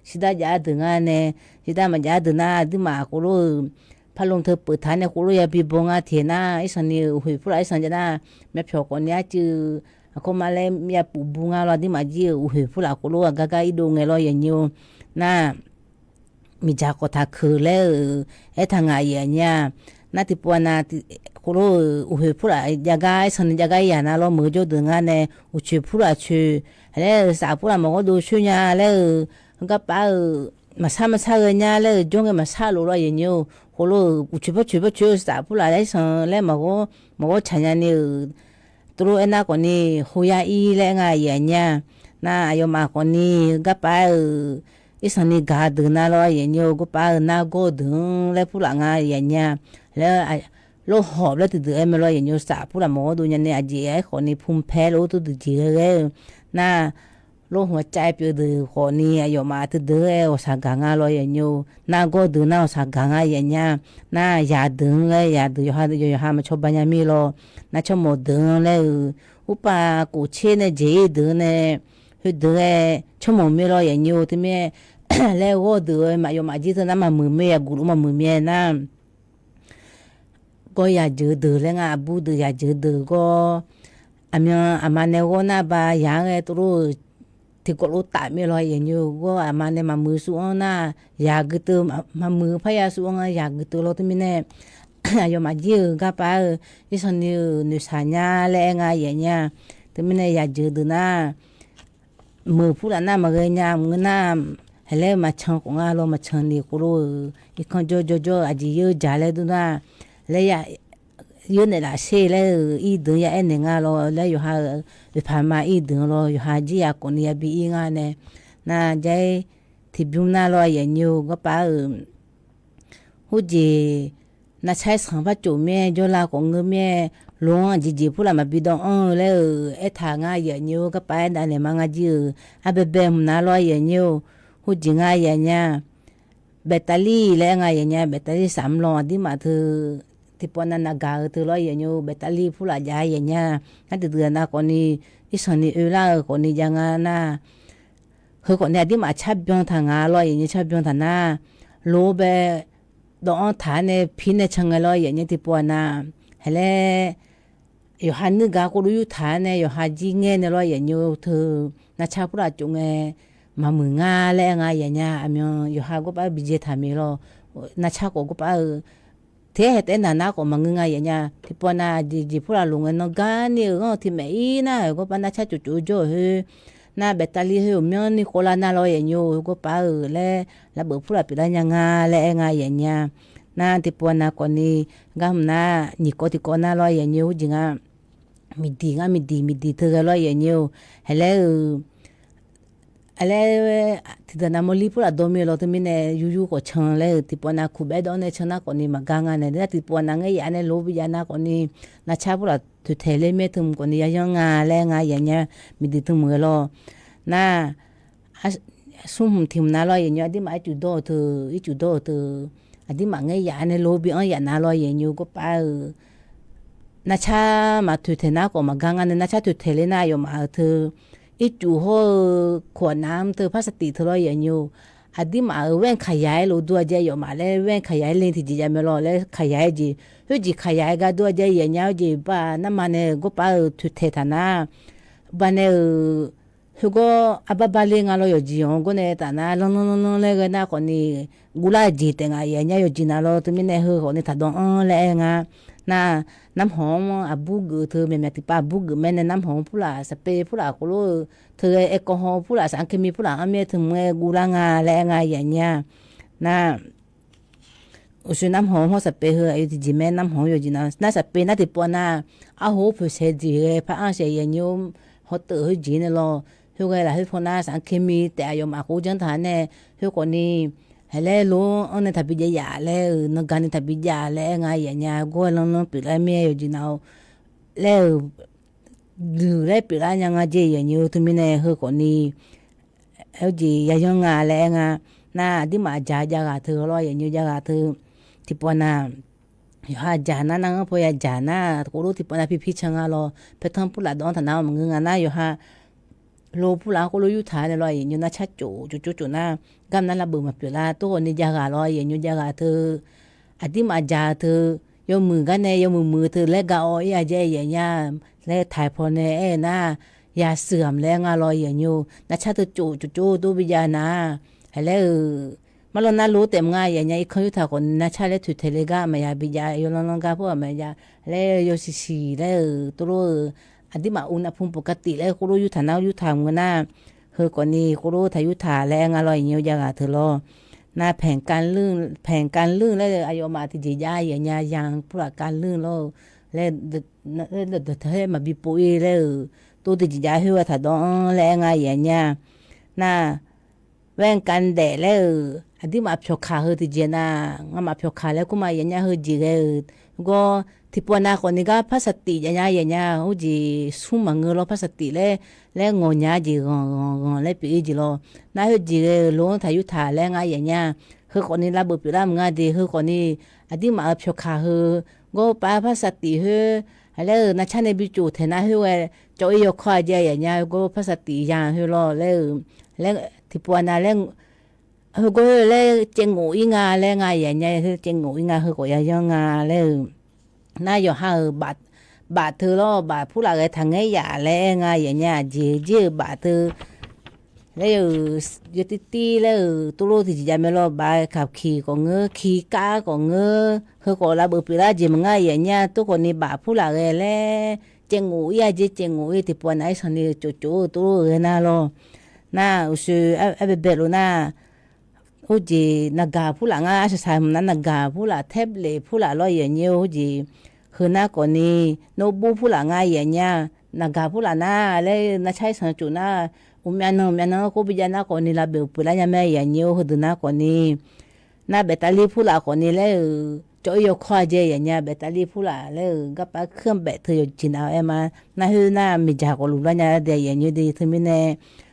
sirdar jav deuq nga nae, sirdar maqjav deuq nar aqdirmaf khof lof-euq parlov teu peuftaq nae khof lof yabi baw nga tiq nar, irsanq ni-euq uqhoeq purlaf irsanq jav nar, myavpyawq khawf ni arcuiv aqkawr ma laer myavpuf bu nga lor aqdirmaf jir-euq uqhoeq purlaf khof lof-aer gar gar irdov ngae lor aqnyir-eu. Nar miqdzaq khawf taq keuq laer-euq aertaq ngaq aqnyir-a. Nar tiqpov-a nav khof lof-euq uqhoeq purlaf jav gar irsanq ni jav gar ir yaq nar lor meuq-eu jawr deuq nga nae, uqcoeq purlaf coeq laer-euq saf purlaf maqghawr dov coer nya laer-euq, garpar-euq maqsar maqsar ghae nya laer-euq jawr ngae maqsar lof lor aqnyir-eu. Khof lof-euq uqcoeq par coeq par coeq-eu saf purlaf laer irsanq laer maqghawr maqghawr tsaq nya ni-euq tov lof aernar khawf ni, โฮยาอี laer nga aqnyir-a. Nar aqyawfmaf khawf ni, garpar-euq irsanq ni gaq deuq nar lor aqnyir-eu, garpar-euq nargawr deuq-anr laer purlaf nga aqnyir-a. Laer lor hawq laer tiqdeuq aer mae lor aqnyir-eu, saf purlaf maqghawr dov nya nae aqjeq aer khawf ni ภูมิแพ้ lof-aer tov deuq jeq ghae ghae-eu. Nar lor hmq cav pyeuf deuq khawf ni aqyawfmaf teudeuq-aer ghawqshaq gaq nga lor aqnyir-eu. Nargawr deuq nar ghawqshaq gaq nga aqnyir-a. Nar yaq deuq-anr laer yaq deuq yawqha yawqha maqcawba nya mir lor. Nar tsawrmawq deuq-anr laer-euq, urpav kof tser nae jeq-ir deuq-anr nae, khoerdeuq-aer tsawrmawq mir lor aqnyir-eu. Teumirnae laer ghawr deuq-aer aqyawfmaf jir teu nar maqmuiq mir, yaqguq lof maqmuiq mir-aer nar gawr yaqjeuq deuq laer nga, aqbur deuq yaqjeuq deuq gawr, aqmyan aqma nae ghawr nar ba yaq-anr ghae tov lof-euq tiqkawv lof taf mir law yaeqnyoe gawr, aqma nae maqmuiq suf-anr nar, yaq gui teuv, maqmuiq parya suf-anr nga yaq gui teuv law teumirnae, aqyawfmaf jir-euq garpav-eu, irsanqni-euq noeqshaq nya laer aer nga yaeqnya, teumirnae yaqjeuq deuq nar, meuq purlaf nar maqghae nya maqngeur nar, haeq laer maqcan khawf nga law maqcan ni khov lof-euq irkanr jawr jawr jawr-eu aqjeq yeur jaq laer dur nar, laer ya yeur naeqlaf sher laer-euq irdeuq-anr ya aernaeq nga law laer yawqha-euq oeqpaq ma irdeuq-anr law yawqha jir ya khawf ni yabi ir nga nae, nar jair tiqbymr nar law yaeqnyoe garpav-euq Heujeq narcar sanq par cof mir-aer jawrlav khawf ngeur mir-aer, lof-anr aqjeq jeq purlaf maqbi dawv anr-eu laer-euq aertaq ngar yaeqnyoe garpav aer davnaeq ma ngar jir-euq arbaebae hmq nar law yaeqnyoe, heujeq ngar yaeqnya, baeqtavlir laer aer nga yaeqnya, baeqtavlir safmr law aqdirmaf teu, tiqpov nav navgaq-eu teu law yaeqnyoe, baeqtavlir purlaf jav yaeqnya, ngar deuqdeuq nav khawf ni, irsanqni oe lar-eu khawf ni jav nga nar, heu khawf ni aqdirmaf carbyan taq nga law yaeqnya carbyan taq nar, lof-aer bae dawv anr taq-ar nae pir nae can ngae law yaeqnya tiqpov nav, haeq laer yawqha nuir gar khov lof yurtaq-ar nae yawqha jir ngaer nae law yaeqnya teu, narcar purlaf cof ngae maqmuiq nga laer aer nga yaeqnya, aqmyan yawqha gorpav-aer bijae taq mir law, narcar khawf gorpav-eu, taef-aer haeq taef-aer naq nar khawf maqngeur nga yaeqnya, tiqpov nav aqjeq jeq purlaf lof ngae nanr gar ni-euq ghanr-eu tiq maeq ir nar-euq gorpav narcar cof cof-eu jawr-euq khoer, nar baeqtavlir khoer-euq myanrni khov lar nar law yaeqnya-eu gorpav-euq laer, lavbeuf purlaf pyeuflar nya nga laer aer nga yaeqnya, nar tiqpov nav khawf ni, gar hmq nar nyiq kawv tiqkawv nar law yaeqnya heujeq nga, miqdiq ngar miqdiq miqdiq teu ghae law yaeqnya-eu, haeq laer-euq, a laer, tiqdaq nav mawrlir purlaf dawv mir law teumirnae yur yur khawf can laer-euq tiqpov nav kuq baer dawv-anr nae can nar khawf ni maqgar nga nae nar tiqpov nav ngaer yaf nae lof-aer bijav nar khawf ni, narcar purlaf toeqtaeq ler mir-aer teu hmq khawf ni yayanr nga laer nga yaeqnya, miqdiq teu hmq ghae law, nar smr hmq tiq hmq nav law yaeqnya aqdirmaf ircuf dawr-euq teu, ircuf dawr-euq teu, aqdirmaf ngaer yaf nae lof-aer bi anr yaf nav law yaeqnya gorpav-euq, narcar maq toeqtaeq nar khawf maqgar nga nae narcar toeqtaeq ler nar aqyawfmaf-euq teu, ircuf hawr-eu koq-aq nav-anr teu par saqtif teu law yaeqnya, aqdirmaf-euq waer kaqyaq-aer lof dur-a jae aqyawfmaf laer waer kaqyaq-aer le tiqjeq jav mae law laer kaqyaq-aer jeq, khoerjeq kaqyaq-aer gar dur-a jae yaeqnya khoerjeq ba narma nae gorpav-euq toeqtaeq taq nar, ba nae-euq, heugawr arbar bar ler nga law yawqjeq-anr gawr nae taf nar lanrlanr lanrlanr laer ghae nar khawf ni, guvlar jeq taef nga yaeqnya yawqjeq nav law teumirnae heu khawf ni taqdawv anr laer aer nga, nar, narmhawq-anr aqbur geuf teu myaqmyaq tiqpav aqbur geuf mae nae narmhawq-anr purlaf saqpei purlaf khov lof-eu, teu ghae aerkawv haw purlaf saqanr kemi purlaf anr mir-aer teu hmq-aer guvlar nga laer aer nga yaeqnya, nar, uqshoe narmhawq-anr hawr saqpei heu aqyawf tiqjeq mae narmhawq-anr yawqjeq nav nar saqpei nar tiqpov nav, arho poeqsaeq jeq ghae par anr saeq yaeqnya hawteuf khoerjeq nae law, khoerghae lafkhoer paw nar saqanr kemi taef aqyawfmaf khof janr taq nae, khoer khawf ni, haeq laer lof-anr nae taqbi jav yaf laer-euq nanrgaq ni taqbi jav laer aer nga yaeqnya gawr-aer lanrlanr pyeuflar mir-aer yawqjeq nav-eu laer-euq, duiq laer pyeuflar nya nga jeq yaeqnya teumirnae heu khawf ni, aer-eu jeq yayanr nga laer aer nga, nar aqdirmaf aqdzaq jav ghaq teu law yaeqnya jav ghaq teu, tiqpov nav, yawqha dzaq nar nar-anr paw yadzaq nar khov lof tiqpov nav pirpir can nga law, paertanr purlaf dawv-anr taq nar maqngeur nga nar yawqha, lof purlaf-anr khov lof yurtaq nae law yaeqnya narcar cof cof cof cof nar, gar mq nar lavbeuf maqpyeuf lar tov khawf ni jav ghaq law yaeqnya jav ghaq teu, aqdirmaf dzaq teu, yawmuiq gar nae yawmuiq muiq teu laer ga awv ir-a jae yaeqnya, laer taiq paw nae aer-eu nar, yasheuq-aq mq laer nga law yaeqnya, narcar teu cof cof cof tov bi jav nar, haeq laer-euq, marlawr nar lof taef mq nga yaeqnya irkanr yurtaq khawf ni narcar laer toeqtaeq le gar maqya bi jav yawlanr lanr gar pur-aq maqya, laer yawsiq siq laer-euq tov lof-eu, aqdirmaf uqnav pun pov katif laer khov lof yurtaq nar yurtaq mq ngeur nar, heu khawf ni khov lof taq yurtaq laer aer nga law yaeqnya jav ghaq teu law, nar paeq kavlmr laer-eu aqyawfmaf tiqjeq jav yaeqnya ya purlaf kavlmr lawr-eu, laer, dawqtawq-aer maqbi pov ir laer-euq, tov tiqjeq jav khoer ghae taq dawv-anr laer aer nga yaeqnya, nar, waer kavlmr daef laer-euq aqdirmaf pyawqkaq heu tiqjeq nar, ngamaf pyawqkaq laer kur ma yaeqnya heu jeq ghae-euq, gawr tiqpov nav khawf ni gar par saqtif jav nya yaeqnya, khoerjeq smr maqngeur law par saqtif laer, laer ngawq nya jeq ghanq ghanq ghanq laer pyeuf ir jeq law, nar khoerjeq ghae-euq lof-anr taq yurtaq laer nga yaeqnya, heu khawf ni lavbeuf pyeuflar mq nga de heu khawf ni, aqdirmaf-euq pyawqkaq heu, gawr pav par saqtif khoer, laer-euq narcar nae bi cof taeq nar khoer ghae, cawv ir yawkawr-a jae yaeqnya gawr par saqtif ya khoer lawr laer-euq, laer tiqpov nav laer, heu gawr khoer laer caev ngof ir nga laer nga yaeqnya, caev ngof ir nga heu khawf yayanr nga laer-euq nar yawqha-euq baf teu lawr, baf purlaf ghae taqngaer yaf laer aer nga. Aqyuif aqnyir aqjeq jir-euq baf teu laer-euq yawtir tir laer-euq tuvlof tiqjeq jav mae lawr, baf-eu kaqkiq khawf ngeur, ki kar khawf ngeur, heu khawf lavbeuf pyeuflar jeq maqngeur. Aqyuif aqnyir-a, tov khawf ni baf purlaf ghae laer caevngof ir-a jeq, caevngof ir tiqpov-a nav irsanq ni tsoftsov-eu tuvlof-eu ghae nar lawr. Nar uqshoe arbaebae lof nar, khoerjeq naqgaq purlaf ngar, arsaq saq hmq nar naqgaq purlaf, tablet purlaf lawr aqyuif aqnyir-or, khoerjeq heu nar khawf ni, notebook purlaf ngar aqyuif aqnyir-a, naqgaq purlaf nar laer-eu narcar irsanq tsof nar, uqmyav nan uqmyav nan-anr khoer bijav nar khawf ni lavbeuf pyeuflar nya mae aqyuif aqnyir-or, heudeuq nar khawf ni, nar แบตเตอรี่ purlaf khawf ni laer-euq cawv-ir yawkawr-a jeq aqyuif aqnyir-a, แบตเตอรี่ purlaf laer-euq garpav kuir-anr baef teu yawqjeq nav-aer ma. Nar khoer nar miqdzaq khawf luf lar nya de aqyuif aqnyir de. Teumirnae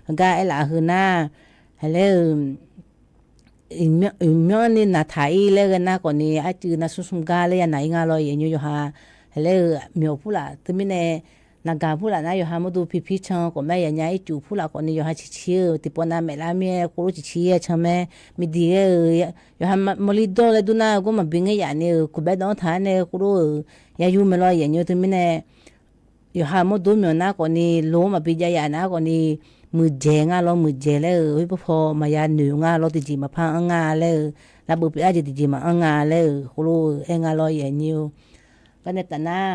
heugar aerlaf heu nar, laer-euq iqmyanr ni naqtaq-ir laer ghae nar khawf ni, arcuiv nar smr smr gar laer ya naq-ir nga lawr aqyuif aqnyir yawqha, laer-euq myawq purlaf teumirnae, naqgaq purlaf nar yawqha mawrdo pirpir can khawf mae aqyuif aqnyir-a, ircuf purlaf khawf ni yawqha ciqcir-eu tiqpov nav maeflar mir-aer khoerlof ciqcir-aer can mae. Miqdiq ghae-euq yawqha mawrli dawr laer dur nar gawr maqbi ngaer yaf ni-euq kuqbaer dawv-anr taq-aer nae khoerlof-euq yar yur mae lawr aqyuif aqnyir teumirnae, yawqha mawrdo myawq nar khawf ni lo-anr maqbi jav yaf nar khawf ni, muiqdzaeq nga lawr, muiqdzaeq laer-euq khoer paw paw maqya noeq nga lawr, tiqjeq maqpar anr nga laer-euq, lavbeuf pyeuflar jeq tiqjeq maqanr nga laer-euq khoerlof-eu aer nga lawr aqyuif aqnyir-or. Garnae taf nar,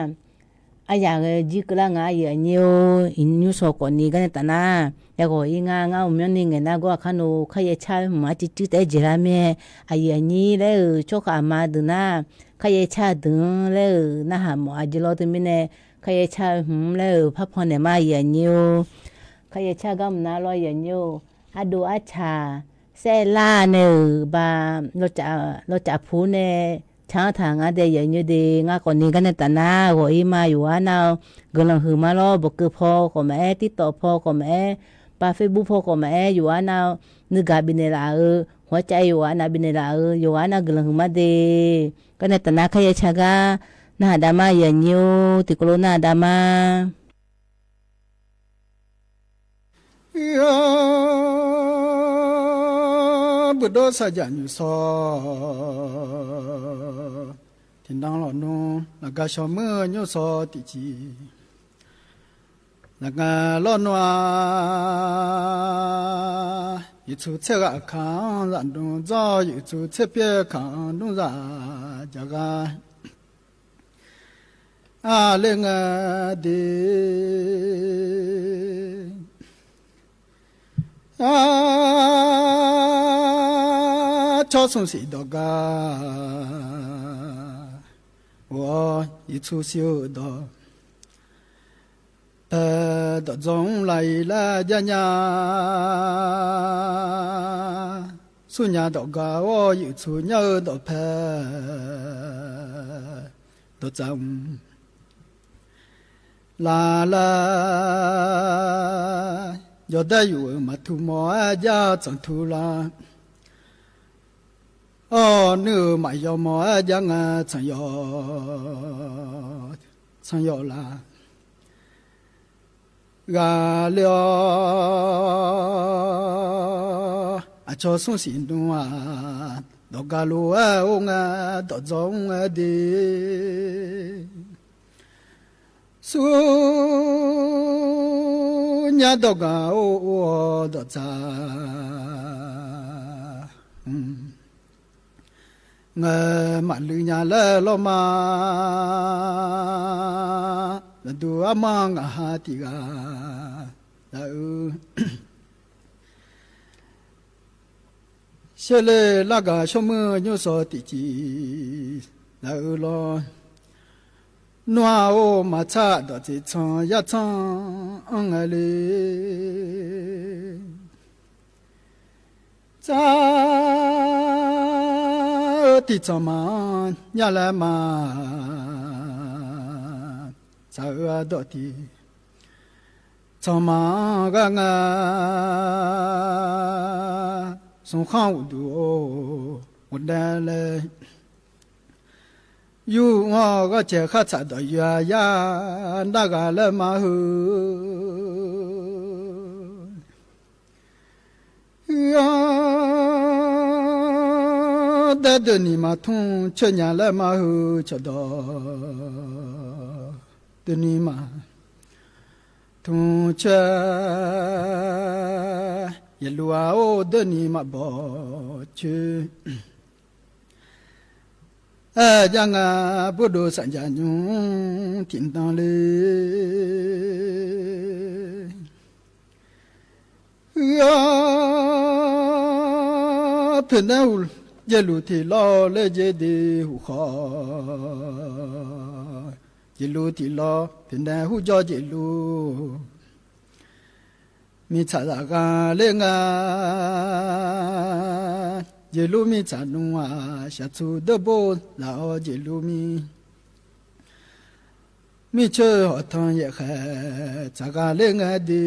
aryaq ghae jir keuvlar nga aqyuif aqnyir-or, iqnymr shaw khawf ni garnae taf nar, yaghawq-ir nga. Ngar uqmyanr ni ngaeq nar gawr aqkar nov kharyaer car-eu hmq arcuiv cuir taef-aer jeq lar mae. Aqyuif aqnyir laer-euq tsawrhaq aqma deuq nar, kharyaer car-eu deuq-anr laer-euq narhaq mawf-a jeq lawr teumirnae, kharyaer car-eu hmq laer-euq parpan naeq ma aqyuif aqnyir-or. Kharyaer car gar mq nar lawr aqyuif aqnyir-or. Ardov arcaq saerlar nae-euq ba lawcaf pur nae, ca-anr taq ngar de aqyuif aqnyir de. Ngar khawf ni garnae taf nar ghawq-ir ma. Yawqghaq nar-eu guiqlanq huiq ma lawr, bawqkeuv paw khawf maqaer, TikTok paw khawf maqaer, ba Facebook paw khawf maqaer, yawqghaq nar-eu nuigaq bifnaeq laf-euq, hawrcav yawqghaq nav bifnaeq laf-euq, yawqghaq nar guiqlanq huiq ma de. Garnae taf nar kharyaer car gar narhaq dav ma aqyuif aqnyir-or, tiqkawv lof narhaq dav ma. Buiqdov saqjaq nymq shawr tiqnan lawqnmr, laqga shawr muir-eu nymr shawr tiqciq, laqga lawrnmr-a, yiqtsuq tser ghaq kaq-anr zaqdmr dzawr, yiqtsuq tser pyaer kaq-anr dmr zaq jaq ghaq aqler ngae de. Aqcawq smr siq dawq gar, or, yiqtsuq siq-eu dawq pae, dawq dzawr mr lav-ir laer jar nya. Smrnya dawq gar-or, yiqtsuq nyar-eu dawq pae, dawqtsaf mr laf lar, yawdaef yuf-euq maqtuq mawr-aer jar tsanq tuq lar. Awr, nuir-euq maqyaw mawr-aer jar ngae tsanq yawf, tsanq yawf laf ghaq le-awr, aqcawq smr siq dmr-aq, dawq gar lof-aer or ngae, dawq dzawr mr-aer de. Smrnya dawq gar or, or-awr dawqtsaf mr ngae, maqluiv nya laer lawr ma. Lafduq armar ngaq ha tiq ghaq laf-eu, sherle largaq shawr muir nymr shawr tiqciq laf-eu lawr. Nmr-a or, maqtsaq dawq tseq tsanq yar tsanq-anr ngae le. Tsaq-eu tiq tsanq maqanr nya laer ma. Tsaq-eu ardawq tiq tsanq maqanr ghar nga. Smq khanr uqduq-or, ghofdaef laer yur-anr ghawrcae khartsaq dawq yur-a yar nar ghaq laer ma heu. Ur-awr, Aqdaer deuqniq maqtmr coer nya laer mar heu cawqdawq deuqniq maqtmr coer, yaqluf-aq or deuqniq maqbawq coer. Aer jar nga, burdov saqjaq nymr tiqnan le. Ur-awr, poeqnaeq hu jeqluf tiq lawr laer jeq de huq khawf, jeqluf tiq lawr poeqnaeq hu jawr jeqluf mirtsaq zaqgha ler nga. Jeqluf mirtsaq nmr-aq, shaqtsuif deur bor zaq-awr jeqluf mir mircoer hawqtanq yaef khaeq tsaq gha ler ngae de.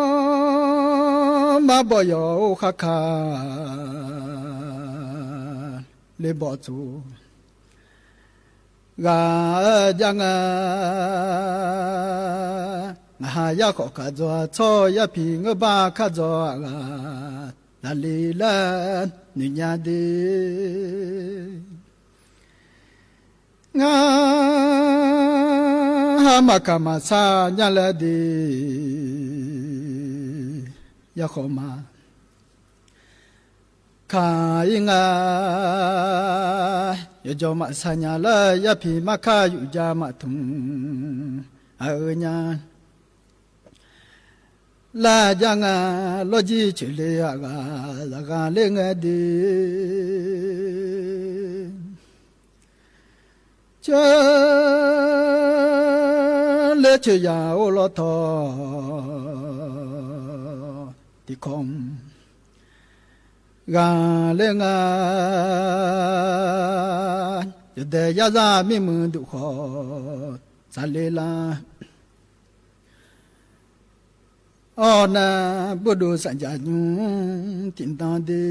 Ur-awr, marbawf yawq or khar ka le bawf tsof ghaq-aer jar nga. Ngaqha yar khawf kaq dzaw tsawr yarpiq ngeurbar kar dzaw-aq ghaq zaqle laer noeq nya de. Ngar ha maqkaq maqsar nya laer de. Yarkhawf ma kaq-ir nga. Yawqjawq maqsar nya laer yarpiq markar yufja maqtmq aq-eu nya. Lar jar nga, lawrjir coeqle-aq ghaq zaqgha ler ngae de. Coer ler coeq yaq or lawr tawq tiqkawv mq ghaq ler nga. Yawdaef yarzar mirmuiq duq khawf tsaqle lar. Awr nar, burdov saqjaq nymr tiqnan de.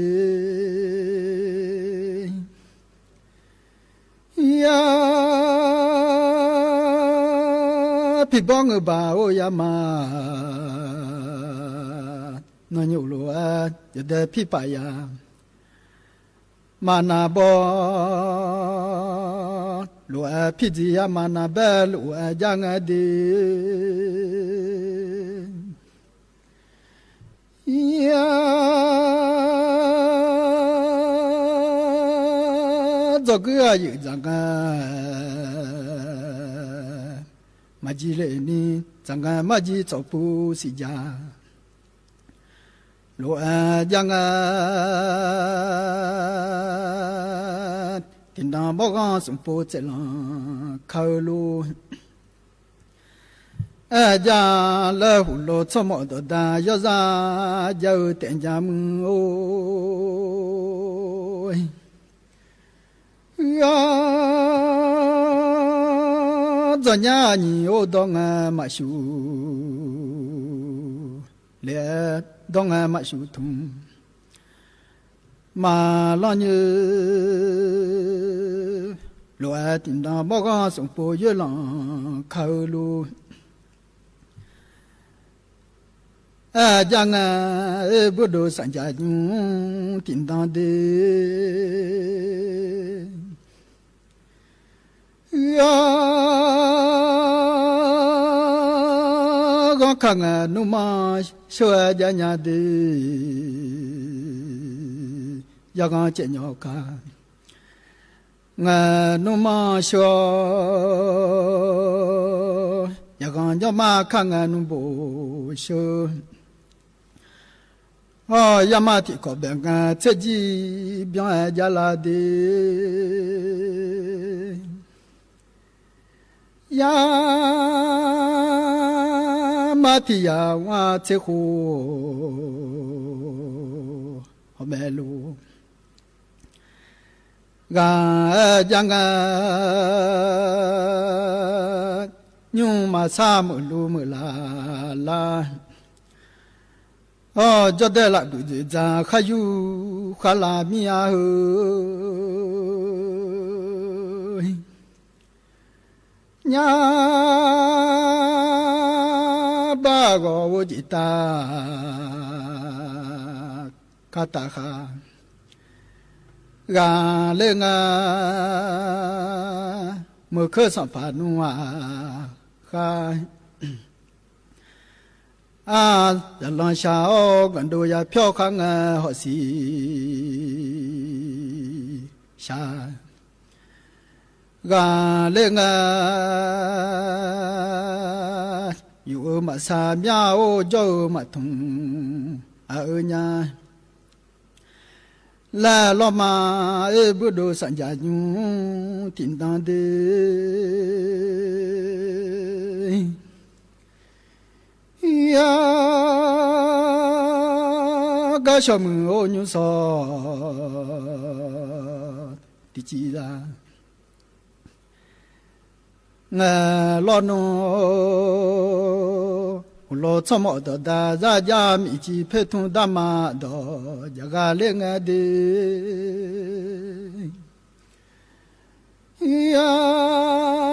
Yar piqbawr ngeurbaq or yar ma nanqnymr lof-aer yawdaef pirpaf ya. Maqnaq bawr lof-aer pirdziq yar maqnaq baer lof-aer jar ngae de. Yar dzawrguir aqyuif dzaq ngae maqjir le ni, dzaq ngae marjir tsawqpuv siqja lof-aer jar ngae. Tiqnan bawrghanr smq pov tsaevlanq ka-eu lor. Aer jar laer huq lo tsawrmawf dawqda yawrzar jar-eu taef ja muiq-or. Yar dzawqnyar nyiq or dawr ngae maqshuq le-aer dawr ngae maqshuq tmq maqlanr nyoer lof-aer tiqnan bawrghanr smq pov yoerlanq ka-eu lor. Aer jar ngae, burdov saqjaq nymr tiqnan de. Yar ghanr ka ngae nmrmanr sheu-aer jar nya de. Yar ghanr caev nyawq ka ngae nmrmanr sheu-awr, yaqghanq jawrmar kar ngae nmrbof sheu. Hawr yarmar tiqkawv baef ngae tserjir byanr-aer jar lar de. Yarmar tiq yaq ghar tser khof hawmaeq lof ghaq-aer jar ngae, nymr maqsar meuq luf meuq laf lar. Awr, jawrdaer laf buiq dzoeqdzaq khar yur khar laf mir-a heu. Nyar bar ghawq ghof jeq tav, kar taf khaq ghaqler nga. Meuq keuv sanqpaq nmr-aq khar, aqzaqlanr shaq-awr gaqdov ya pyawr khar ngae hawqsiq shaq ghaqler nga. Yuf-eu maqsar myar-or jawr-eu maqtmq aq-eu nya. Laer lawrma-aer buirdov sanqjaq nymr tiqdan de. Yar gar shawq muiq-or nymr shawq tiqciv za. Ngaeq lawrnmr uqlov tsawrmawf dawqda zar jar miqciv poer tmr darma dawq jaq ghaqler ngae de. Yar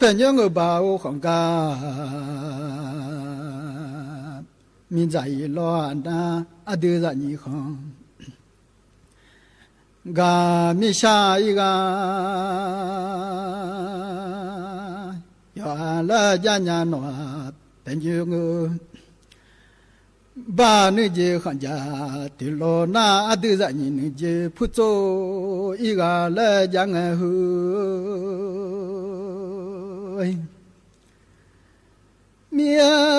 paeqnyoer ngeuq baq-or khanqgaq, miqdzaq-iq lawr-aq nar aqdui zaqnyiq khanq. Gaq mirshar-ir ghaq, yawqha laer jar nya nawq-aq, paeqnyoer ngeuq bar nuijeq khanqjaq toeqlov nar aqdui zaqnyiq nuijeq purtsov-ir ghaq laer jar ngae heu. Mir-aer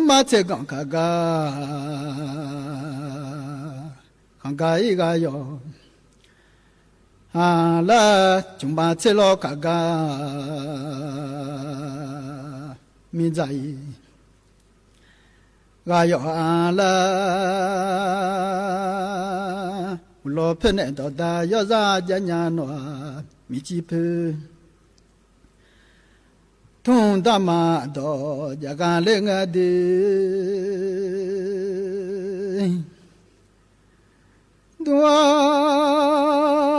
mar tser ganq kaq gar, khanqgaq-ir ghaq yawq. Aq laer cmqma tser lawr kaq gar, miqdzaq-iq ghaq yawq-a laer, uqlov poer naeq dawqda yawrzar jar nya nawq-aq, miqciv poer tmr darma dawq jaq ghaqler ngae de.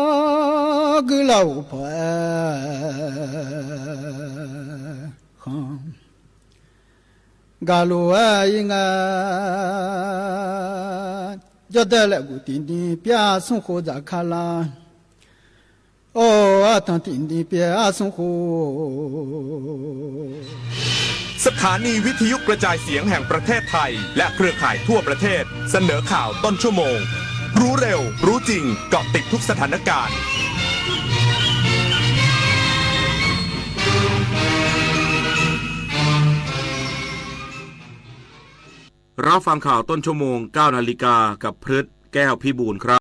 Dmr-awr guirlav uqpawq-aer khanq, gaqlof-aer-ir nga. Jawrdae laeqguf tiqni pyav arsmr khof dzaqkala. Or, artanq tiqni pyav arsmr khof. สถานีวิทยุกระจายเสียงแห่งประเทศไทย และเครือข่ายทั่วประเทศ เสนอข่าวต้นชั่วโมง รู้เร็ว รู้จริง เกาะติดทุกสถานการณ์ รับฟังข่าวต้นชั่วโมง เก้านาฬิกา กับพฤทธิ์ แก้วพิบูลครับ